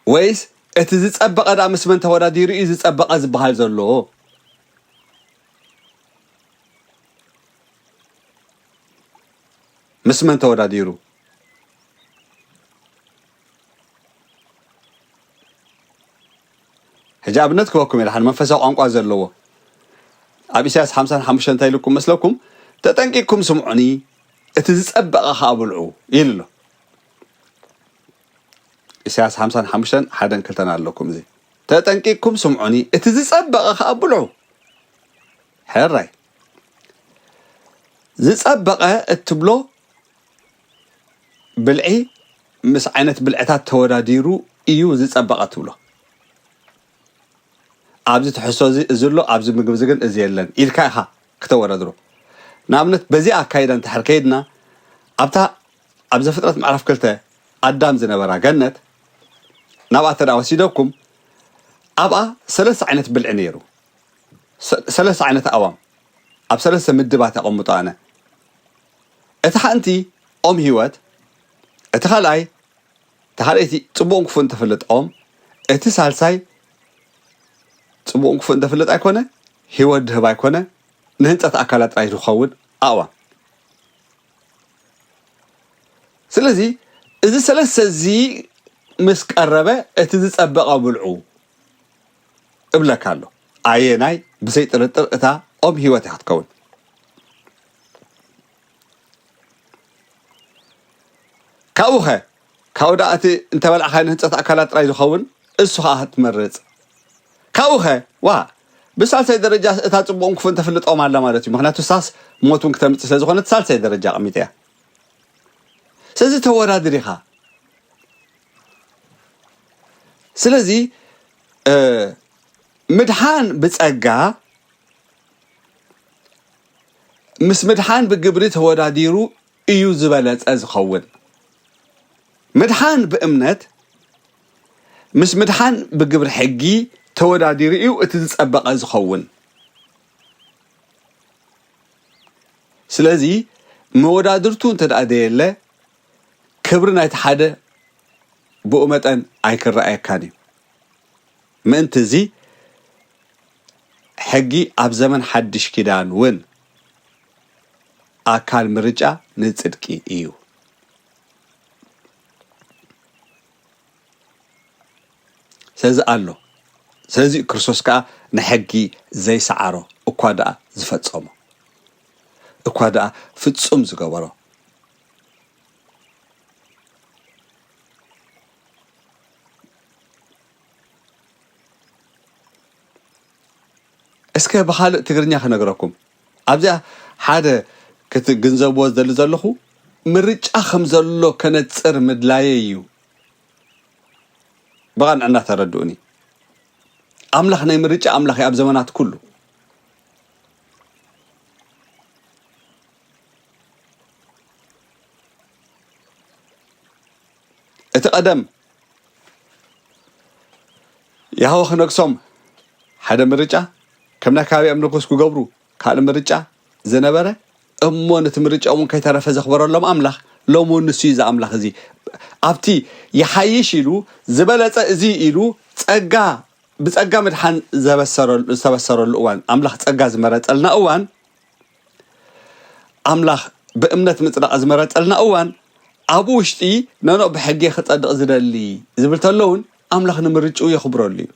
ወይስ እቲ ዝጸበቐ ደኣ ምስ መን ተወዳዲሩ እዩ ዝጸበቐ ዝበሃል ዘሎ? ምስ መን ተወዳዲሩ? ሕጂ ኣብነት ክበኩም እየ፣ ደሓን መንፈሳዊ ቋንቋ ዘለዎ። ኣብ ኢሳያስ ሓምሳን ሓሙሽተን እንታይ ኢልኩም መስለኩም? "ተጠንቂቅኩም ስምዑኒ፣ እቲ ዝጸበቐ ኸኣ ብልዑ" ይብል ኣሎ። ኢሳያስ ሓምሳን ሓሙሽተን፣ ሓደን ክልተን ኣለኩም እዚ። "ተጠንቂቅኩም ስምዑኒ፣ እቲ ዝጸበቐ ኸኣ ብልዑ።" ሕራይ። ዝጸበቐ እትብሎ ብልዒ ምስ ዓይነት ብልዕታት ተወዳዲሩ እዩ ዝጸበቐ ትብሎ። ኣብዚ ትሕዝቶ እዚ፣ እዚ ኣሎ፣ ኣብዚ ምግቢ እዚ ግን እዚ የለን ኢልካ ኢኻ ክተወዳድሮ። ንኣብነት፣ በዚ ኣካይዳ እንድሕር ከይድና፣ ኣብታ ኣብ ዘፍጥረት ምዕራፍ ክልተ ኣዳም ዝነበራ ገነት፣ ናብኣ ተዳ ወሲደኩም፣ ኣብኣ ሰለስተ ዓይነት ብልዒ ነይሩ። ሰ-፣ ሰለስተ ዓይነት ኣእዋም ኣብ ሰለስተ ምድባት ኣቐምጦ ኣነ። እቲ ሓንቲ ኦም ህይወት፣ እቲ ካልኣይ፣ እቲ ካልኣይቲ ጽቡቕን ክፉእን ተፍልጥ ኦም፣ እቲ ሳልሳይ ጽቡቕን ክፉእን ተፍልጥ ኣይኮነ፣ ህይወት ድህብ ኣይኮነ፣ ንህንጸት ኣካላት ጥራይ ዝኸውን ኣእዋም። ስለዚ እዚ ሰለስተ እዚ ምስ ቀረበ እቲ ዝጸበቐ ብልዑ እብለካ ኣሎ። ኣየናይ? ብዘይ ጥርጥር እታ ኦም ህይወት እያ ክትከውን። ካብኡኸ? ካብኡ ደኣ እቲ እንተበላዕካዮ ንህንጸት ኣካላት ጥራይ ዝኸውን እሱ ኸኣ ትመርጽ። ካብኡኸ? ዋ፣ ብሳልሳይ ደረጃ እታ ጽቡቕን ክፉእን ተፍልጥ ኦም ኣላ ማለት እዩ። ምኽንያቱ እሳስ ሞት እውን ክተምጽእ ስለ ዝኾነት ሳልሳይ ደረጃ ኣቐሚጠ እያ። ስለዚ ተወዳድር ኢኻ። ስለዚ፣ እ፣ ምድሓን ብጸጋ ምስ ምድሓን ብግብሪ ተወዳዲሩ እዩ ዝበለጸ ዝኸውን። ምድሓን ብእምነት ምስ ምድሓን ብግብሪ ሕጊ ተወዳዲሩ እዩ እቲ ዝጸበቐ ዝኸውን። ስለዚ መወዳድርቱ እንተ ደኣ ደየለ፣ ክብሪ ናይቲ ሓደ ብኡ መጠን ኣይክረኣየካን እዩ። ምእንቲ እዚ ሕጊ ኣብ ዘመን ሓድሽ ኪዳን እውን ኣካል ምርጫ ንጽድቂ እዩ። ስለዚ ኣሎ። ስለዚ ክርስቶስ ከኣ ንሕጊ ዘይሰዓሮ፣ እኳ ደኣ ዝፈጸሞ፣ እኳ ደኣ ፍጹም ዝገበሮ። እስከ ብኻልእ ትግርኛ ክነግረኩም። ኣብዚኣ ሓደ ክትግንዘብዎ ዝደሊ ዘለኹ፣ ምርጫ ከም ዘሎ ከነጽር ምድላየይ እዩ። ብቐንዕና ተረድኡኒ። ኣምላኽ ናይ ምርጫ ኣምላኽ እዩ ኣብ ዘመናት ኩሉ። እቲ ቀደም ያህወ ክነግሶም ሓደ ምርጫ፣ ከም ናይ ከባቢኦም ንጉስ ክገብሩ ካልእ ምርጫ ዝነበረ፣ እሞ ነቲ ምርጫኦም እውን ከይተረፈ ዘኽበረሎም ኣምላኽ ሎሚ እውን ንሱ እዩ እዚ ኣምላኽ እዚ። ኣብቲ ይሓይሽ ኢሉ ዝበለጸ እዚ ኢሉ ጸጋ፣ ብጸጋ ምድሓን ዘበሰረሉ፣ ዝተበሰረሉ እዋን፣ ኣምላኽ ጸጋ ዝመረጸልና እዋን፣ ኣምላኽ ብእምነት ምጽዳቕ ዝመረጸልና እዋን፣ ኣብ ውሽጢ ነኖ ብሕጌ ክጸድቕ ዝደሊ ዝብል ተሎ እውን ኣምላኽ ንምርጭኡ የኽብረሉ እዩ።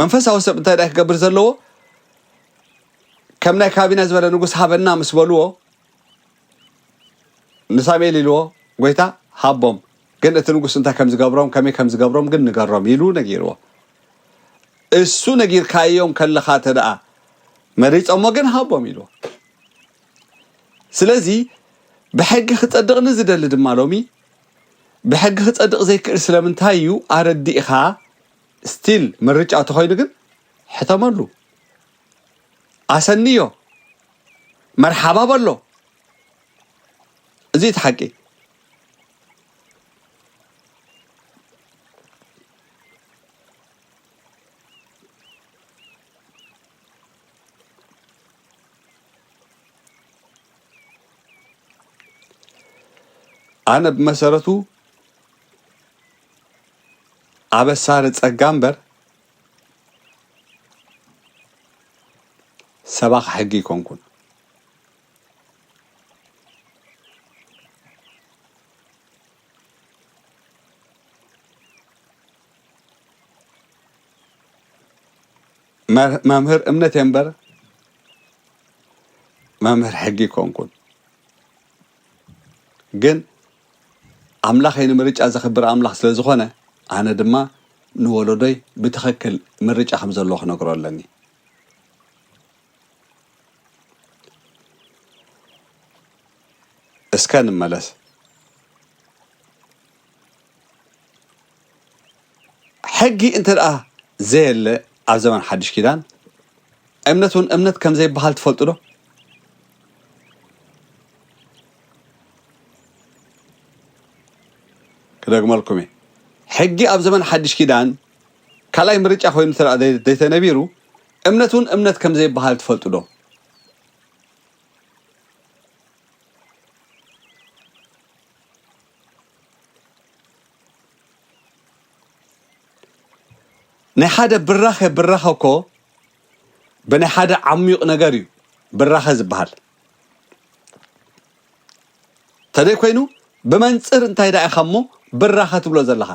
መንፈሳዊ ሰብ እንታይ ደኣ ክገብር ዘለዎ? ከም ናይ ካቢና ዝበለ ንጉስ ሃበና ምስ በልዎ፣ ንሳሙኤል ኢልዎ፣ "ጎይታ ሃቦም፣ ግን እቲ ንጉስ እንታይ ከም ዝገብሮም፣ ከመይ ከም ዝገብሮም ግን ንገሮም" ኢሉ ነጊርዎ። እሱ ነጊርካዮም ከለኻ እንተ ደኣ መሪጾሞ ግን ሃቦም ኢልዎ። ስለዚ ብሕጊ ክጸድቕኒ ዝደሊ ድማ ሎሚ ብሕጊ ክጸድቕ ዘይክእል ስለምንታይ እዩ ኣረዲእኻ? ስቲል ምርጫ ተኾይኑ ግን ሕተመሉ፣ ኣሰንዮ፣ መርሓባ በሎ። እዚ እቲ ሓቂ። ኣነ ብመሰረቱ ኣበሳሪ ጸጋ እምበር ሰባኺ ሕጊ ኣይኮንኩን። መር- መምህር እምነት እየ እምበር መምህር ሕጊ ኣይኮንኩን። ግን ኣምላኸይ ንምርጫ ዘኽብር ኣምላኽ ስለ ዝኾነ ኣነ ድማ ንወለዶይ ብትኽክል ምርጫ ከም ዘለዎ ክነግሮ ኣለኒ። እስከ ንመለስ። ሕጊ እንተ ደኣ ዘየለ ኣብ ዘመን ሓድሽ ኪዳን እምነት እውን እምነት ከም ዘይበሃል ትፈልጡ ዶ? ክደግመልኩም እየ። ሕጊ ኣብ ዘመን ሓድሽ ኪዳን ካልኣይ ምርጫ ኮይኑ እንተ ደኣ ዘይ- ዘይተነቢሩ እምነት እውን እምነት ከም ዘይበሃል ትፈልጡ ዶ? ናይ ሓደ ብራኸ ብራኸ እኮ ብናይ ሓደ ዓሚቕ ነገር እዩ ብራኸ ዝበሃል። ተደይ ኮይኑ ብመንፅር እንታይ ደኣ ኢኻ እሞ ብራኸ ትብሎ ዘለኻ?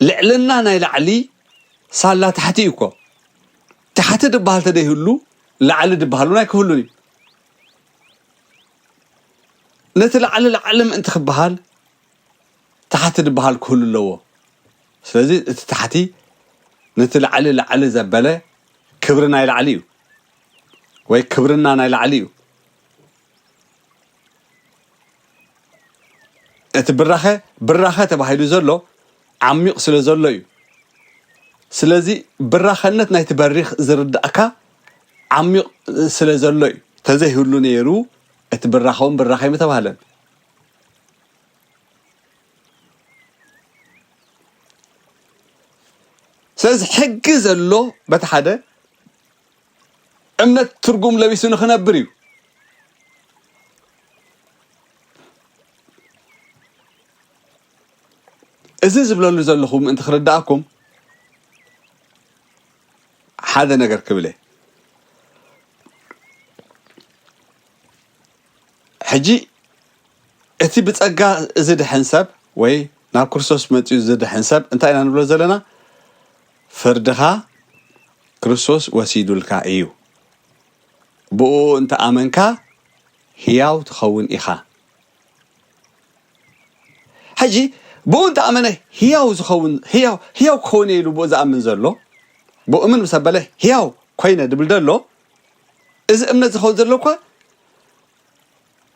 ልዕልና ናይ ላዕሊ ሳላ ታሕቲ እዩ እኮ። ታሕቲ ድበሃል ተደይህሉ ላዕሊ ድበሃል እውን ኣይክህሉን እዩ። ነቲ ላዕሊ ላዕሊ ምእንቲ ክበሃል ታሕቲ ድበሃል ክህሉ ኣለዎ። ስለዚ እቲ ታሕቲ ነቲ ላዕሊ ላዕሊ ዘበለ ክብሪ ናይ ላዕሊ እዩ ወይ ክብርና ናይ ላዕሊ እዩ። እቲ ብራኸ ብራኸ ተባሂሉ ዘሎ ዓሚቕ ስለ ዘሎ እዩ። ስለዚ ብራኸነት ናይቲ በሪኽ ዝርዳእካ ዓሚቕ ስለ ዘሎ እዩ። ተዘይህሉ ነይሩ እቲ ብራኸ እውን ብራኸ ኣይምተባህለን። ስለዚ ሕጊ ዘሎ በቲ ሓደ እምነት ትርጉም ለቢሱ ንኽነብር እዩ። እዚ ዝብለሉ ዘለኹ ምእንቲ ክርድኣኩም ሓደ ነገር ክብል እየ። ሕጂ እቲ ብጸጋ ዝድሕን ሰብ ወይ ናብ ክርስቶስ መጺኡ ዝድሕን ሰብ እንታይ ኢና ንብሎ ዘለና? ፍርድኻ ክርስቶስ ወሲዱልካ እዩ። ብኡ እንተ ኣመንካ ህያው ትኸውን ኢኻ። ሕጂ ብኡ እንተ ኣመነ ህያው ዝኸውን ህያው ህያው ክኸውን እየ ኢሉ ብኡ ዝኣምን ዘሎ ብኡ እምን ምስ ኣበለ ህያው ኮይነ ድብል ደሎ እዚ እምነት ዝኸውን ዘሎ እኳ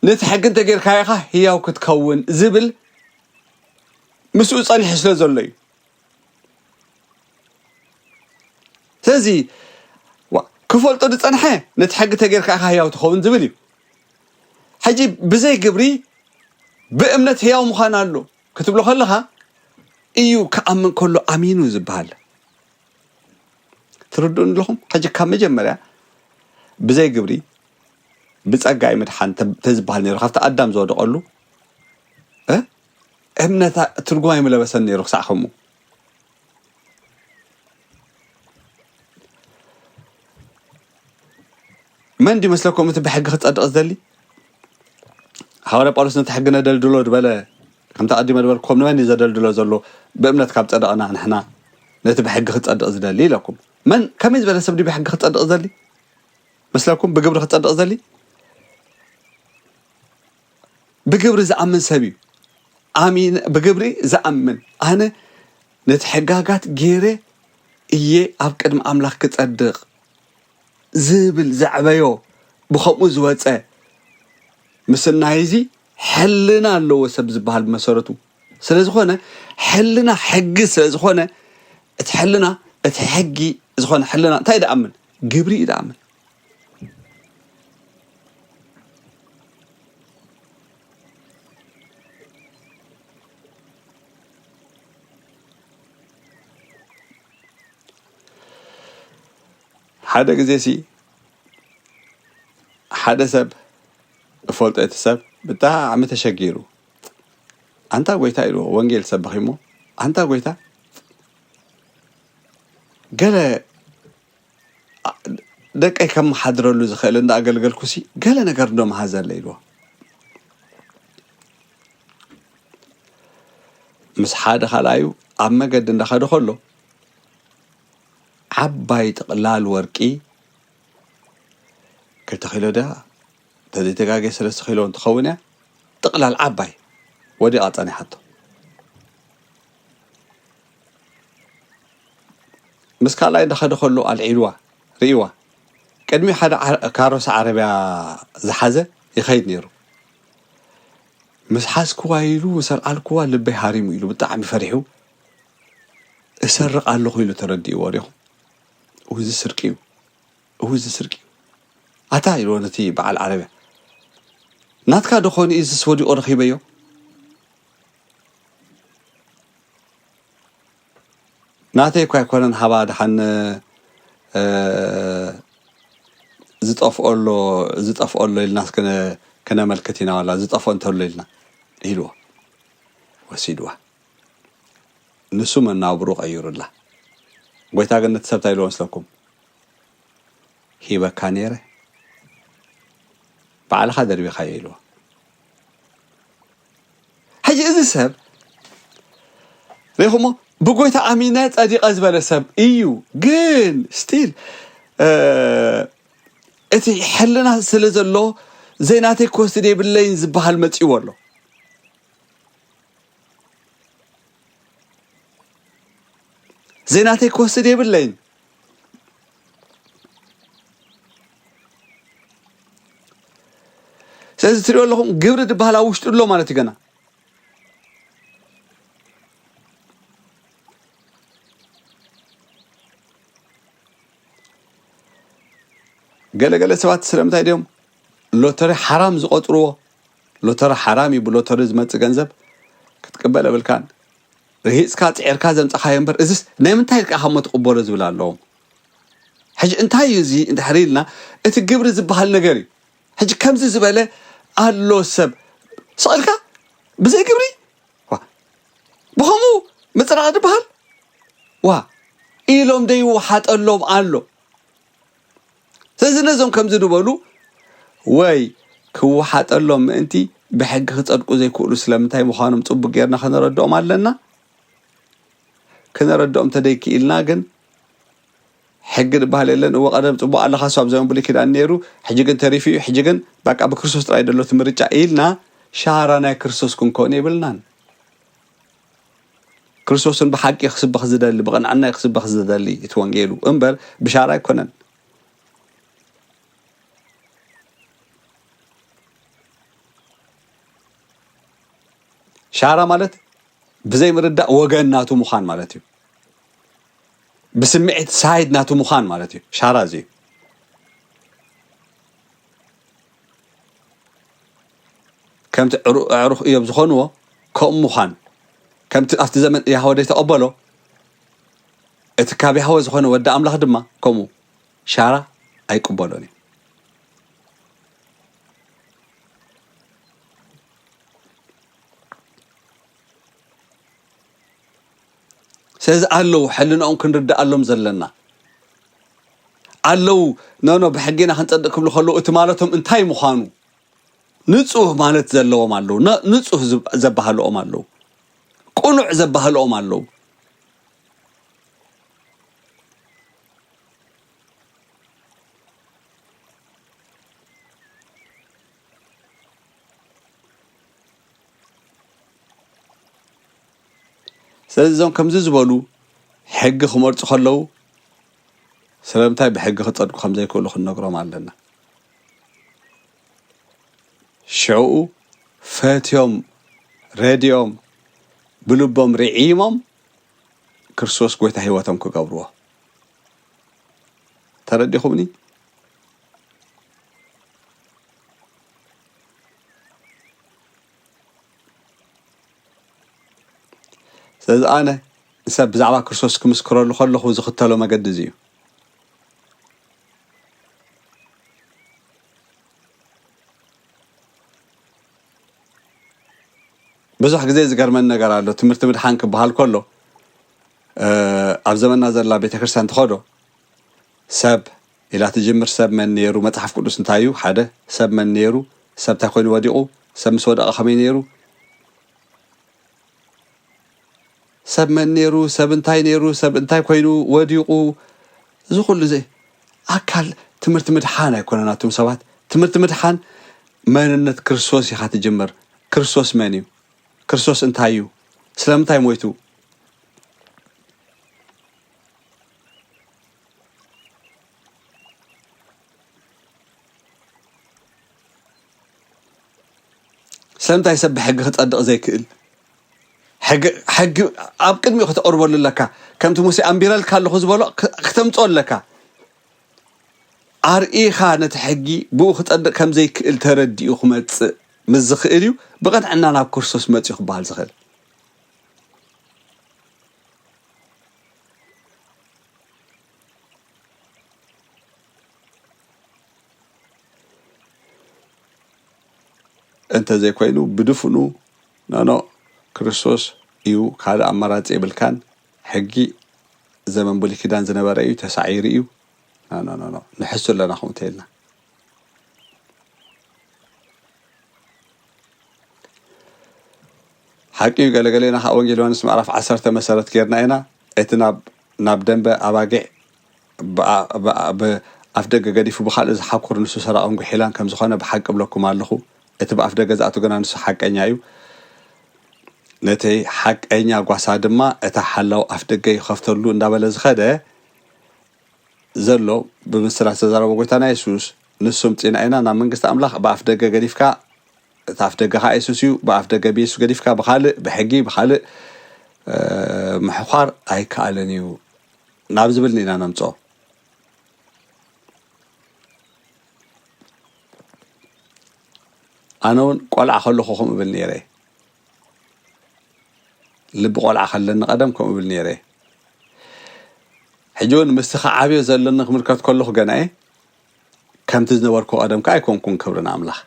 ነቲ ሕጊ እንተጌርካዮ ኢኻ ህያው ክትከውን ዝብል ምስኡ ጸኒሑ ስለ ዘሎ እዩ። ስለዚ ዋ- ክፈልጦ ዝጸንሐ ነቲ ሕጊ ተጌርካ ኢኻ ህያው ትኸውን ዝብል እዩ። ሕጂ ብዘይ ግብሪ ብእምነት ህያው ምዃን ኣሎ ክትብሎ ከለኻ እዩ ክኣምን ከሎ ኣሚኑ ዝበሃል። ትርድኡኒ ኣለኹም? ሕጂ ካብ መጀመርያ ብዘይ ግብሪ ብጸጋ እዩ ምድሓን ተ- ተዝበሃል ነይሩ ካብቲ ኣዳም ዝወደቐሉ እ? እምነታ ትርጉም ኣይምለበሰን ነይሩ ክሳዕ ከምኡ። መን ድዩ መስለኩም እቲ ብሕጊ ክጸድቕ ዝደሊ? ሃዋርያ ጳውሎስ ነቲ ሕጊ ነደልድሎ ዝበለ ከምቲ ኣቐዲመ ዝበልኩም ንመን እዩ ዘደልድሎ ዘሎ? ብእምነት ካብ ጸደቕና ንሕና ነቲ ብሕጊ ክጸድቕ ዝደሊ ኢለኩም። መን ከመይ ዝበለ ሰብ ድዩ ብሕጊ ክጸድቕ ዝደሊ? መስለኩም ብግብሪ ክጸድቕ ዝደሊ? ብግብሪ ዝኣምን ሰብ እዩ። ኣሚን ብግብሪ ዝኣምን ኣነ ነቲ ሕጋጋት ገይረ እየ ኣብ ቅድሚ ኣምላኽ ክጸድቕ ዝብል ዘዕበዮ ብኸምኡ ዝወፀ ምስናይ እዚ ሕልና ኣለዎ ሰብ ዝበሃል ብመሰረቱ። ስለ ዝኾነ ሕልና ሕጊ ስለ ዝኾነ እቲ ሕልና እቲ ሕጊ ዝኾነ ሕልና እንታይ ደኣምን ግብሪ እዩ ደኣምን። ሓደ ግዜ ሲ ሓደ ሰብ እፈልጦ እቲ ሰብ ብጣዕሚ ተሸጊሩ ኣንታ ጎይታ ኢልዎ ወንጌል ሰበኺ እሞ ኣንታ ጎይታ ገለ ደቀይ ከመሓድረሉ ዝኽእል እንዳኣገልገልኩሲ ገለ ነገር እንዶ መሃዘለ ኢልዎ። ምስ ሓደ ካልኣዩ ኣብ መገዲ እንዳኸደ ከሎ ዓባይ ጥቕላል ወርቂ ክልተ ኪሎ ድያ ተዘይተጋግየ ሰለስተ ኪሎ እንትኸውን እያ ጥቕላል ዓባይ ወዲቓ ጸኒሓቶ። ምስ ካልኣይ እንዳኸደ ከሎ ኣልዒልዋ ርእይዋ። ቅድሚ ሓደ ዓረ- ካሮስ ዓረብያ ዝሓዘ ይኸይድ ነይሩ። ምስ ሓዝክዋ ኢሉ ምስ ኣልዓልክዋ ልበይ ሃሪሙ ኢሉ ብጣዕሚ ፈሪሑ እሰርቕ ኣለኹ ኢሉ ተረዲእዎ ሪኹ። እዚ ስርቂ እዩ። እዚ ስርቂ እዩ። ኣታ ኢልዎ ነቲ በዓል ዓረብያ ናትካ ዶ ኾን እዝስ ወዲቑ ረኺበዮ? ናተይ እኳ ኣይኮነን ሃባ ደሓን ዝጠፍኦ ኣሎ ዝጠፍኦ ኣሎ ኢልና ክነመልክት ኢና ዋላ ዝጠፍኦ እንተሎ ኢልና ኢልዎ ወሲድዋ። ንሱ መናብሩ ቀይሩላ። ጎይታ ግን ነቲ ሰብ እንታይ ኢልዎ መስለኩም? ሂበካ ነይረ ባዕልኻ ደርቢኻዮ ኢልዎ። ሕጂ እዚ ሰብ ሪኹሞ ብጎይታ ኣሚነ ጸዲቐ ዝበለ ሰብ እዩ። ግን ስቲል እቲ ሕልና ስለ ዘሎ ዘይናተይ ክወስድ የብለይን ዝበሃል መጺዎ ኣሎ። ዘይናተይ ክወስድ የብለይን። ስለዚ ትሪኦ ኣለኹም ግብሪ ዝበሃል ኣብ ውሽጡ ኣሎ ማለት እዩ ገና። ገለገለ ሰባት ስለምንታይ ድዮም ሎተሪ ሓራም ዝቆፅርዎ? ሎተሪ ሓራም እዩ። ብሎተሪ ዝመፅእ ገንዘብ ክትቅበል የብልካን። ርሂፅካ ፅዒርካ ዘምፀኻዮ እምበር እዚስ ናይ ምንታይ ኢልካ ከሞ ትቕበሎ ዝብል ኣለዎም። ሕጂ እንታይ እዩ እዚ እንድሕር ኢልና እቲ ግብሪ ዝበሃል ነገር እዩ። ሕጂ ከምዚ ዝበለ ኣሎ ሰብ ስቕ ኢልካ ብዘይ ግብሪ ዋ፣ ብኸምኡ ምፅራቕ ዝበሃል ዋ ኢሎም ደይወሓጠሎም ኣሎ። ስለዚ ነዞም ከምዚ ዝበሉ ወይ ክወሓጠሎም ምእንቲ ብሕጊ ክፀድቁ ዘይክእሉ ስለምንታይ ምዃኖም ፅቡቅ ጌርና ከነረድኦም ኣለና። ከነረድኦም ተደይክኢልና ግን ሕጊ ዝበሃል የለን። እወ ቀደም ፅቡቅ ኣለኻ እሱ ኣብ ዘመን ብሉይ ኪዳን ነይሩ ሕጂ ግን ተሪፉ እዩ። ሕጂ ግን በቃ ብክርስቶስ ጥራይ ደሎ እቲ ምርጫ ኢልና ሻራ ናይ ክርስቶስ ክንከውን የብልናን። ክርስቶስን ብሓቂ ክስበኽ ዝደሊ ብቕንዕና ክስበኽ ዝደሊ እቲ ወንጌሉ እምበር ብሻራ ኣይኮነን። ሻራ ማለት ብዘይ ምርዳእ ወገን ናቱ ምዃን ማለት እዩ። ብስምዒት ሳይድ ናቱ ምዃን ማለት እዩ። ሻራ እዚ እዩ። ከምቲ ኣዕሩኽ እዮም ዝኾንዎ ከምኡ ምዃን ከምቲ ኣብቲ ዘመን ያህወደ ተቐበሎ እቲ ካብ ያህወ ዝኾነ ወዲ ኣምላኽ ድማ ከምኡ ሻራ ኣይቅበሎን እዩ። ስለዚ ኣለዉ ሕልናኦም ክንርድኣሎም ዘለና ኣለዉ። ነኖ ብሕጊና ክንፀድቅ ክብሉ ከለዉ እቲ ማለቶም እንታይ ምዃኑ ንፁህ ማለት ዘለዎም ኣለዉ። ንፁህ ዘባህልኦም ኣለዉ። ቅኑዕ ዘባህልኦም ኣለዉ። ስለዚ እዞም ከምዚ ዝበሉ ሕጊ ክመርፁ ከለዉ ስለምንታይ ብሕጊ ክፀድቁ ከምዘይክእሉ ክንነግሮም ኣለና። ሽዕኡ ፈትዮም ረድዮም ብልቦም ርዒሞም ክርስቶስ ጎይታ ህይወቶም ክገብርዎ። ተረዲኹምኒ? ስለዚ ኣነ ንሰብ ብዛዕባ ክርስቶስ ክምስክረሉ ከለኹ ዝኽተሎ መገዲ እዚ እዩ። ብዙሕ ግዜ ዝገርመን ነገር ኣሎ። ትምህርቲ ምድሓን ክበሃል ከሎ ኣብ ዘመንና ዘላ ቤተክርስትያን ትኸዶ ሰብ ኢላ ትጅምር። ሰብ መን ነይሩ? መፅሓፍ ቅዱስ እንታይ እዩ? ሓደ ሰብ መን ነይሩ? ሰብ እንታይ ኮይኑ ወዲቑ? ሰብ ምስ ወደቐ ከመይ ነይሩ? ሰብ መን ነይሩ? ሰብ እንታይ ነይሩ? ሰብ እንታይ ኮይኑ ወዲቑ? እዚ ኩሉ እዚ ኣካል ትምህርቲ ምድሓን ኣይኮነን። ኣቱም ሰባት፣ ትምህርቲ ምድሓን መንነት ክርስቶስ ኢኻ ትጅምር። ክርስቶስ መን እዩ? ክርስቶስ እንታይ እዩ? ስለምንታይ ሞይቱ? ስለምንታይ ሰብ ብሕጊ ክጸድቕ ዘይክእል? ሕጊ ኣብ ቅድሚኡ ከተቕርበሉ ኣለካ። ከምቲ ሙሴ ኣንቢረልካ ኣለኹ ዝበሎ ክተምፅኦ ኣለካ። ኣርኢኻ ነቲ ሕጊ ብኡ ክጸድቕ ከም ዘይክእል ተረዲኡ ክመጽእ ምስ ዝኽእል እዩ ብቕንዕና ናብ ክርስቶስ መጽኡ ክበሃል ዝኽእል። እንተዘይኮይኑ ብድፍኑ፣ ኖኖ፣ ክርስቶስ እዩ፣ ካልእ ኣማራጺ የብልካን፣ ሕጊ ዘመን ብሉይ ኪዳን ዝነበረ እዩ፣ ተሳዒሩ እዩ። ኖኖ፣ ኖኖ፣ ንሕሱ ኣለና ከምኡ ተይልና። ሓቂ እዩ፣ ገለገሌና ከዓ ወንጌል ዮሃንስ ምዕራፍ ዓሰርተ መሰረት ጌርና ኢና። እቲ ናብ፣ ናብ ደንበ ኣባጊዕ ብኣ-፣ ብኣ-፣ ብኣፍ ደገ ገዲፉ ብኻልእ ዝሓኩር ንሱ ሰራቕን ጉሒላን ከም ዝኾነ ብሓቂ እብለኩም ኣለኹ። እቲ ብኣፍ ደገ ዝኣቱ ግና ንሱ ሓቀኛ እዩ። ነቲ ሓቀኛ ጓሳ ድማ እታ ሓላው ኣፍ ደገ ይኸፍተሉ እንዳበለ ዝኸደ ዘሎ ብምስላ ዝተዛረቦ ጎይታና የሱስ፣ ንሱ ምጺና ኢና ናብ መንግስቲ ኣምላኽ ብኣፍ ደገ ገዲፍካ፣ እቲ ኣፍ ደገ ኸዓ የሱስ እዩ፣ ብኣፍ ደገ ብየሱስ ገዲፍካ ብኻልእ ብሕጊ ብኻልእ፣ እ፣ ምሕዃር ኣይከኣልን እዩ ናብ ዝብል ኢና ነምጾ። ኣነ እውን ቆልዓ ከለኹ ከምኡ እብል ነይረ። ልቢ ቆልዓ ከለኒ ቀደም ከምኡ እብል ነይረ። ሕጂ እውን ምስቲ ክዓብዮ ዘለኒ ክምልከት ከለኹ ገና እየ። ከምቲ ዝነበርኩ ቀደም ከኣ ኣይኮንኩን፣ ክብሪ ንኣምላኽ።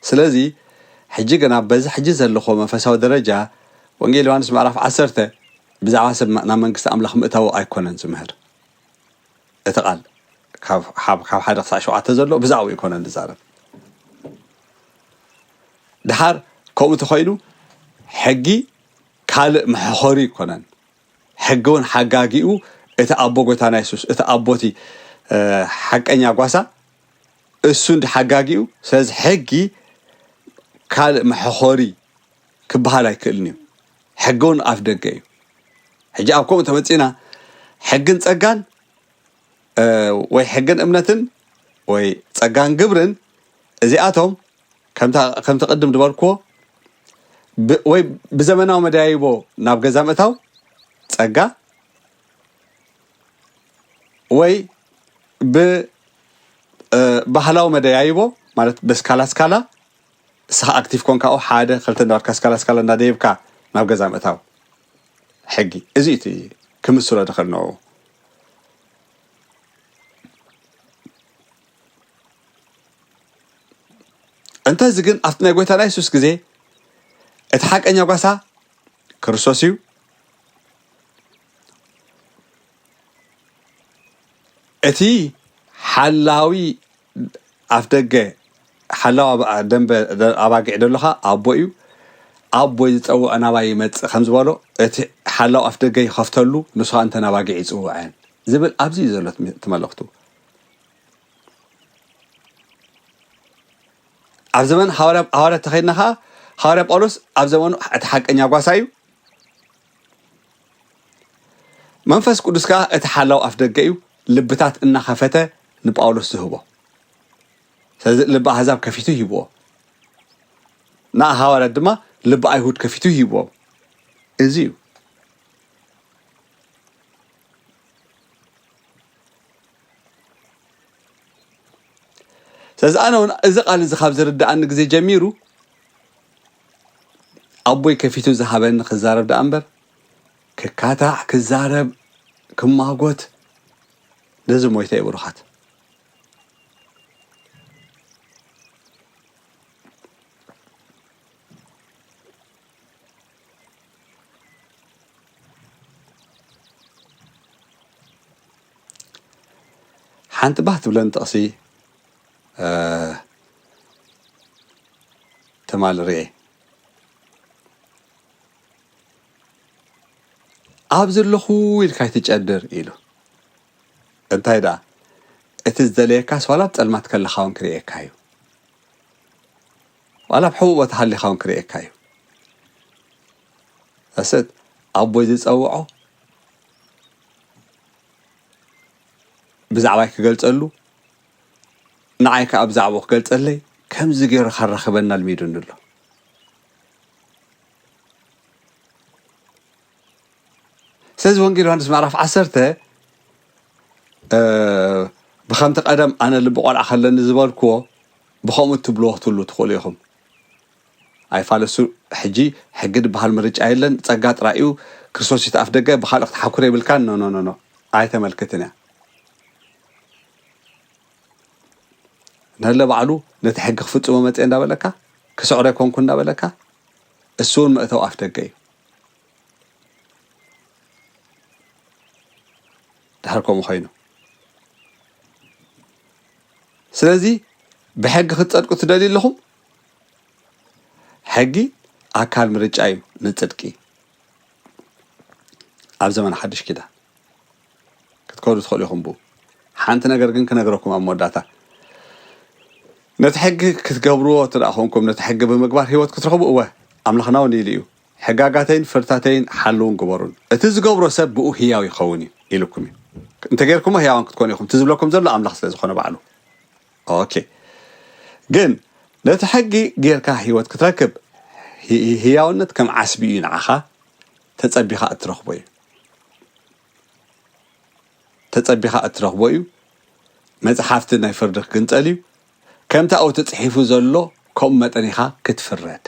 ስለዚ ሕጂ ግና በዚ ሕጂ ዘለኹዎ መንፈሳዊ ደረጃ ወንጌል ዮሃንስ ምዕራፍ ዓሰርተ ብዛዕባ ሰብ ናብ መንግስቲ ኣምላኽ ምእታዉ ኣይኮነን ዝምህር። እቲ ቃል ካብ፣ ካብ፣ ካብ ሓደ ክሳዕ ሸውዓተ ዘሎ ብዛዕባኡ ኣይኮነን ዝዛረብ። ድሓር ከምኡ እንተኾይኑ ሕጊ ካልእ መሐኸሪ ኣይኮነን። ሕጊ እውን ሓጋጊኡ እቲ ኣቦ ጎይታና የሱስ፣ እቲ ኣቦ እቲ፣ እ፣ ሓቀኛ ጓሳ እሱ እንዲ ሓጋጊኡ። ስለዚ ሕጊ ካልእ መሐኸሪ ክበሃል ኣይክእልን እዩ። ሕጊ እውን ኣፍ ደገ እዩ። ሕጂ ኣብ ከምኡ ተመጺና ሕግን ጸጋን፣ እ፣ ወይ ሕግን እምነትን ወይ ጸጋን ግብርን እዚኣቶም ከምታ-፣ ከምቲ ቅድም ዝበልክዎ ብ-፣ ወይ ብዘመናዊ መደያይቦ ናብ ገዛ ምእታው ጸጋ ወይ ብ-፣ እ፣ ባህላዊ መደያይቦ ማለት በስካላ ስካላ እስኻ ኣክቲቭ ኮንካ፣ ኦ፣ ሓደ፣ ክልተ እንዳበልካ ስካላ ስካላ እንዳደየብካ ናብ ገዛ ምእታው ሕጊ። እዚ እዩ እቲ ክምስሎ ድኽእል ንዕኡ። እንተዚ ግን ኣብቲ ናይ ጎይታና የሱስ ግዜ እቲ ሓቀኛ ጓሳ ክርስቶስ እዩ። እቲ ሓላዊ ኣፍ ደገ፣ ሓላው ኣባ-፣ ደንበ ደ-፣ ኣባጊዕ ደሎኻ ኣቦ እዩ። ኣቦይ ዝጸውዖ ናባይ ይመጽእ ከም ዝበሎ፣ እቲ ሓላው ኣፍ ደገ ይኸፍተሉ፣ ንሱ ኸኣ እንተን ኣባጊዕ ይጽውዐን ዝብል ኣብዚ እዩ ዘሎ እቲ ሚ-፣ እቲ መልእኽቱ። ኣብ ዘመን ሃዋርያ-፣ ሃዋርያት ተኸይድና ኸኣ፣ ሃዋርያ ጳውሎስ ኣብ ዘመኑ እቲ ሓቀኛ ጓሳ እዩ። መንፈስ ቅዱስ ከኣ እቲ ሓላው ኣፍ ደገ እዩ፣ ልብታት እናኸፈተ ንጳውሎስ ዝህቦ። ስለዚ ልቢ ኣህዛብ ከፊቱ ይህብዎ። ንሃዋርያት ድማ ልቢ ኣይሁድ ከፊቱ ሂብዎም። እዚ እዩ። ስለዚ ኣነ እውን እዚ ቃል እዚ ካብ ዝርድኣኒ ግዜ ጀሚሩ ኣቦይ ከፊቱ ዝሃበኒ ክዛረብ ደኣ እምበር ክካታዕ፣ ክዛረብ፣ ክማጎት ነዚ ሞይተ እዩ ብሩኻት። ሓንቲ ባህ ትብለን ጥቕሲ ትማል ርኤ። ኣብ ዘለኹ ኢልካ ኣይትጨድር ኢሉ። እንታይ ደኣ እቲ ዝደለየካስ ዋላ ኣብ ጸልማት ከለኻ እውን ክርእየካ እዩ። ዋላ ኣብ ሕቡእ ቦታ ሃሊኻ እውን ክርእየካ እዩ። እሰት ኣቦይ ዝጸውዖ ብዛዕባይ ክገልጸሉ፣ ንዓይ ከኣ ብዛዕባኡ ክገልጸለይ ከምዚ ገይሩ ከራኽበና ልሚዱኒ ኣሎ። ስለዚ ወንጌል ዮሃንስ ምዕራፍ ዓሰርተ ብከምቲ ቀደም ኣነ ልቢ ቆልዓ ከለኒ ዝበልክዎ ብኸምኡ ትብልዎ ክትህሉ ትኽእሉ ኢኹም። ኣይፋለሱ ሕጂ ሕጊ ዝበሃል ምርጫ የለን፣ ጸጋ ጥራይ እዩ። ክርስቶስ ይትኣፍ ደገ ብኻልእ ክትሓኩር የብልካን። ኖ ኖ ኖ ኖ ኣይተመልክትን እያ። ነለ ባዕሉ ነቲ ሕጊ ክፍጽሞ መጽእ እንዳበለካ ክስዕሮ ኣይኮንኩ እንዳበለካ እሱ እውን መእተው ኣፍ ደገ እዩ። ድሕር ከምኡ ኮይኑ ስለዚ ብሕጊ ክትጸድቁ ትደልዩ ኣለኹም። ሕጊ ኣካል ምርጫ እዩ ንጽድቂ። ኣብ ዘመን ሓድሽ ኪዳን ክትከዱ ትኽእሉ ኢኹም። ብኡ ሓንቲ ነገር ግን ክነግረኩም ኣብ መወዳእታ፣ ነቲ ሕጊ ክትገብርዎ እተ ደኣ ኮንኩም ነቲ ሕጊ ብምግባር ህይወት ክትረኽቡ እወ ኣምላኽና እውን ኢሉ እዩ። ሕጋጋተይን ፍርድታተይን ሓልውን ግበሩን። እቲ ዝገብሮ ሰብ ብኡ ህያው ይኸውን እዩ ኢልኩም እዩ። እንተጌርኩሞ ህያዋን ክትኮኑ ኢኹም። እቲ ዝብለኩም ዘሎ ኣምላኽ ስለ ዝኾነ ባዕሉ። ኦኬ። ግን ነቲ ሕጊ ጌርካ ህይወት ክትረክብ ህያውነት ከም ዓስቢ እዩ ንዓኻ። ተጸቢኻ እትረኽቦ እዩ። ተጸቢኻ እትረኽቦ እዩ። መጽሓፍቲ ናይ ፍርዲ ክግንጸል እዩ። ከምቲ ኣብኡ ተጽሒፉ ዘሎ ከምኡ መጠን ኢኻ ክትፍረድ።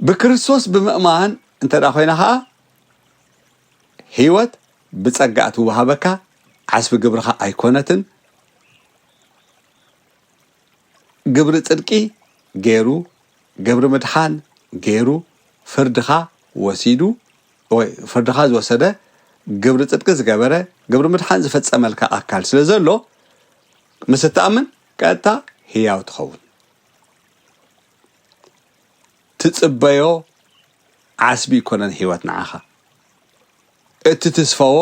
ብክርስቶስ ብምእማን እንተ ደኣ ኮይና ኸኣ ህይወት ብጸጋ እትወሃበካ ዓስቢ ግብርኻ ኣይኮነትን። ግብሪ ጽድቂ ገይሩ፣ ግብሪ ምድሓን ገይሩ፣ ፍርድኻ ወሲዱ፣ ወይ ፍርድኻ ዝወሰደ፣ ግብሪ ጽድቂ ዝገበረ፣ ግብሪ ምድሓን ዝፈጸመልካ ኣካል ስለ ዘሎ፣ ምስ እትኣምን ቀጥታ ህያው ትኸውን። ትጽበዮ ዓስቢ ኣይኮነን ህይወት ንዓኻ። እትትስፈዎ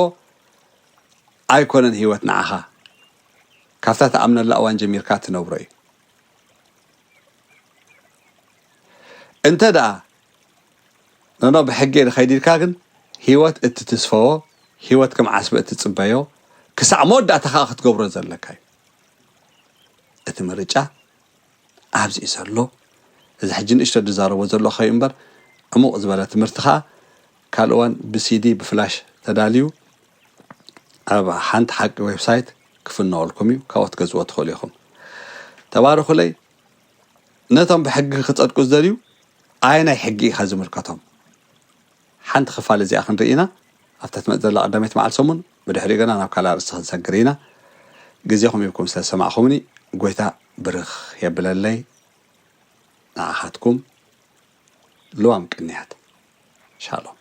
ኣይኮነን ህይወት ንዓኻ። ካብታ ትኣምነላ እዋን ጀሚርካ ትነብሮ እዩ። እንተ ደኣ፣ ኖኖ፣ ብሕጊ እየ ዝኸይድ ኢልካ ግን፣ ህይወት እትትስፈዎ፣ ህይወት ከም ዓስቢ እትጽበዮ፣ ክሳዕ መወዳእታ ከኣ ክትገብሮ ዘለካ እዩ። እቲ ምርጫ ኣብዚ እዩ ዘሎ። እዚ ሕጂ ንእሽቶ ዝዛረቦ ዘለኹ እዩ እምበር፣ ዕሙቕ ዝበለ ትምህርቲ ከኣ ካልእ እዋን ብሲዲ፣ ብፍላሽ ተዳልዩ ኣብ ሓንቲ ሓቂ ዌብሳይት ክፍነወልኩም እዩ። ካብኡ ክትገዝዎ ትኽእሉ ኢኹም። ተባረኹለይ። ነቶም ብሕጊ ክጸድቁ ዝደልዩ ኣየናይ ሕጊ ኢኻ ዝምልከቶም? ሓንቲ ክፋል እዚኣ ክንርኢ ኢና። ኣብታ ትመጽእ ዘላ ቀዳመይቲ መዓልቲ ሰሙን፣ ብድሕሪኡ ገና ናብ ካልእ ኣርእስቲ ክንሰግር ኢና። ግዜኹም ሂብኩም ስለ ዝሰማዕኩምኒ፣ ጎይታ ብርኽ የብለለይ። ንዓኻትኩም ልዋም ቅንያት። ሻሎም።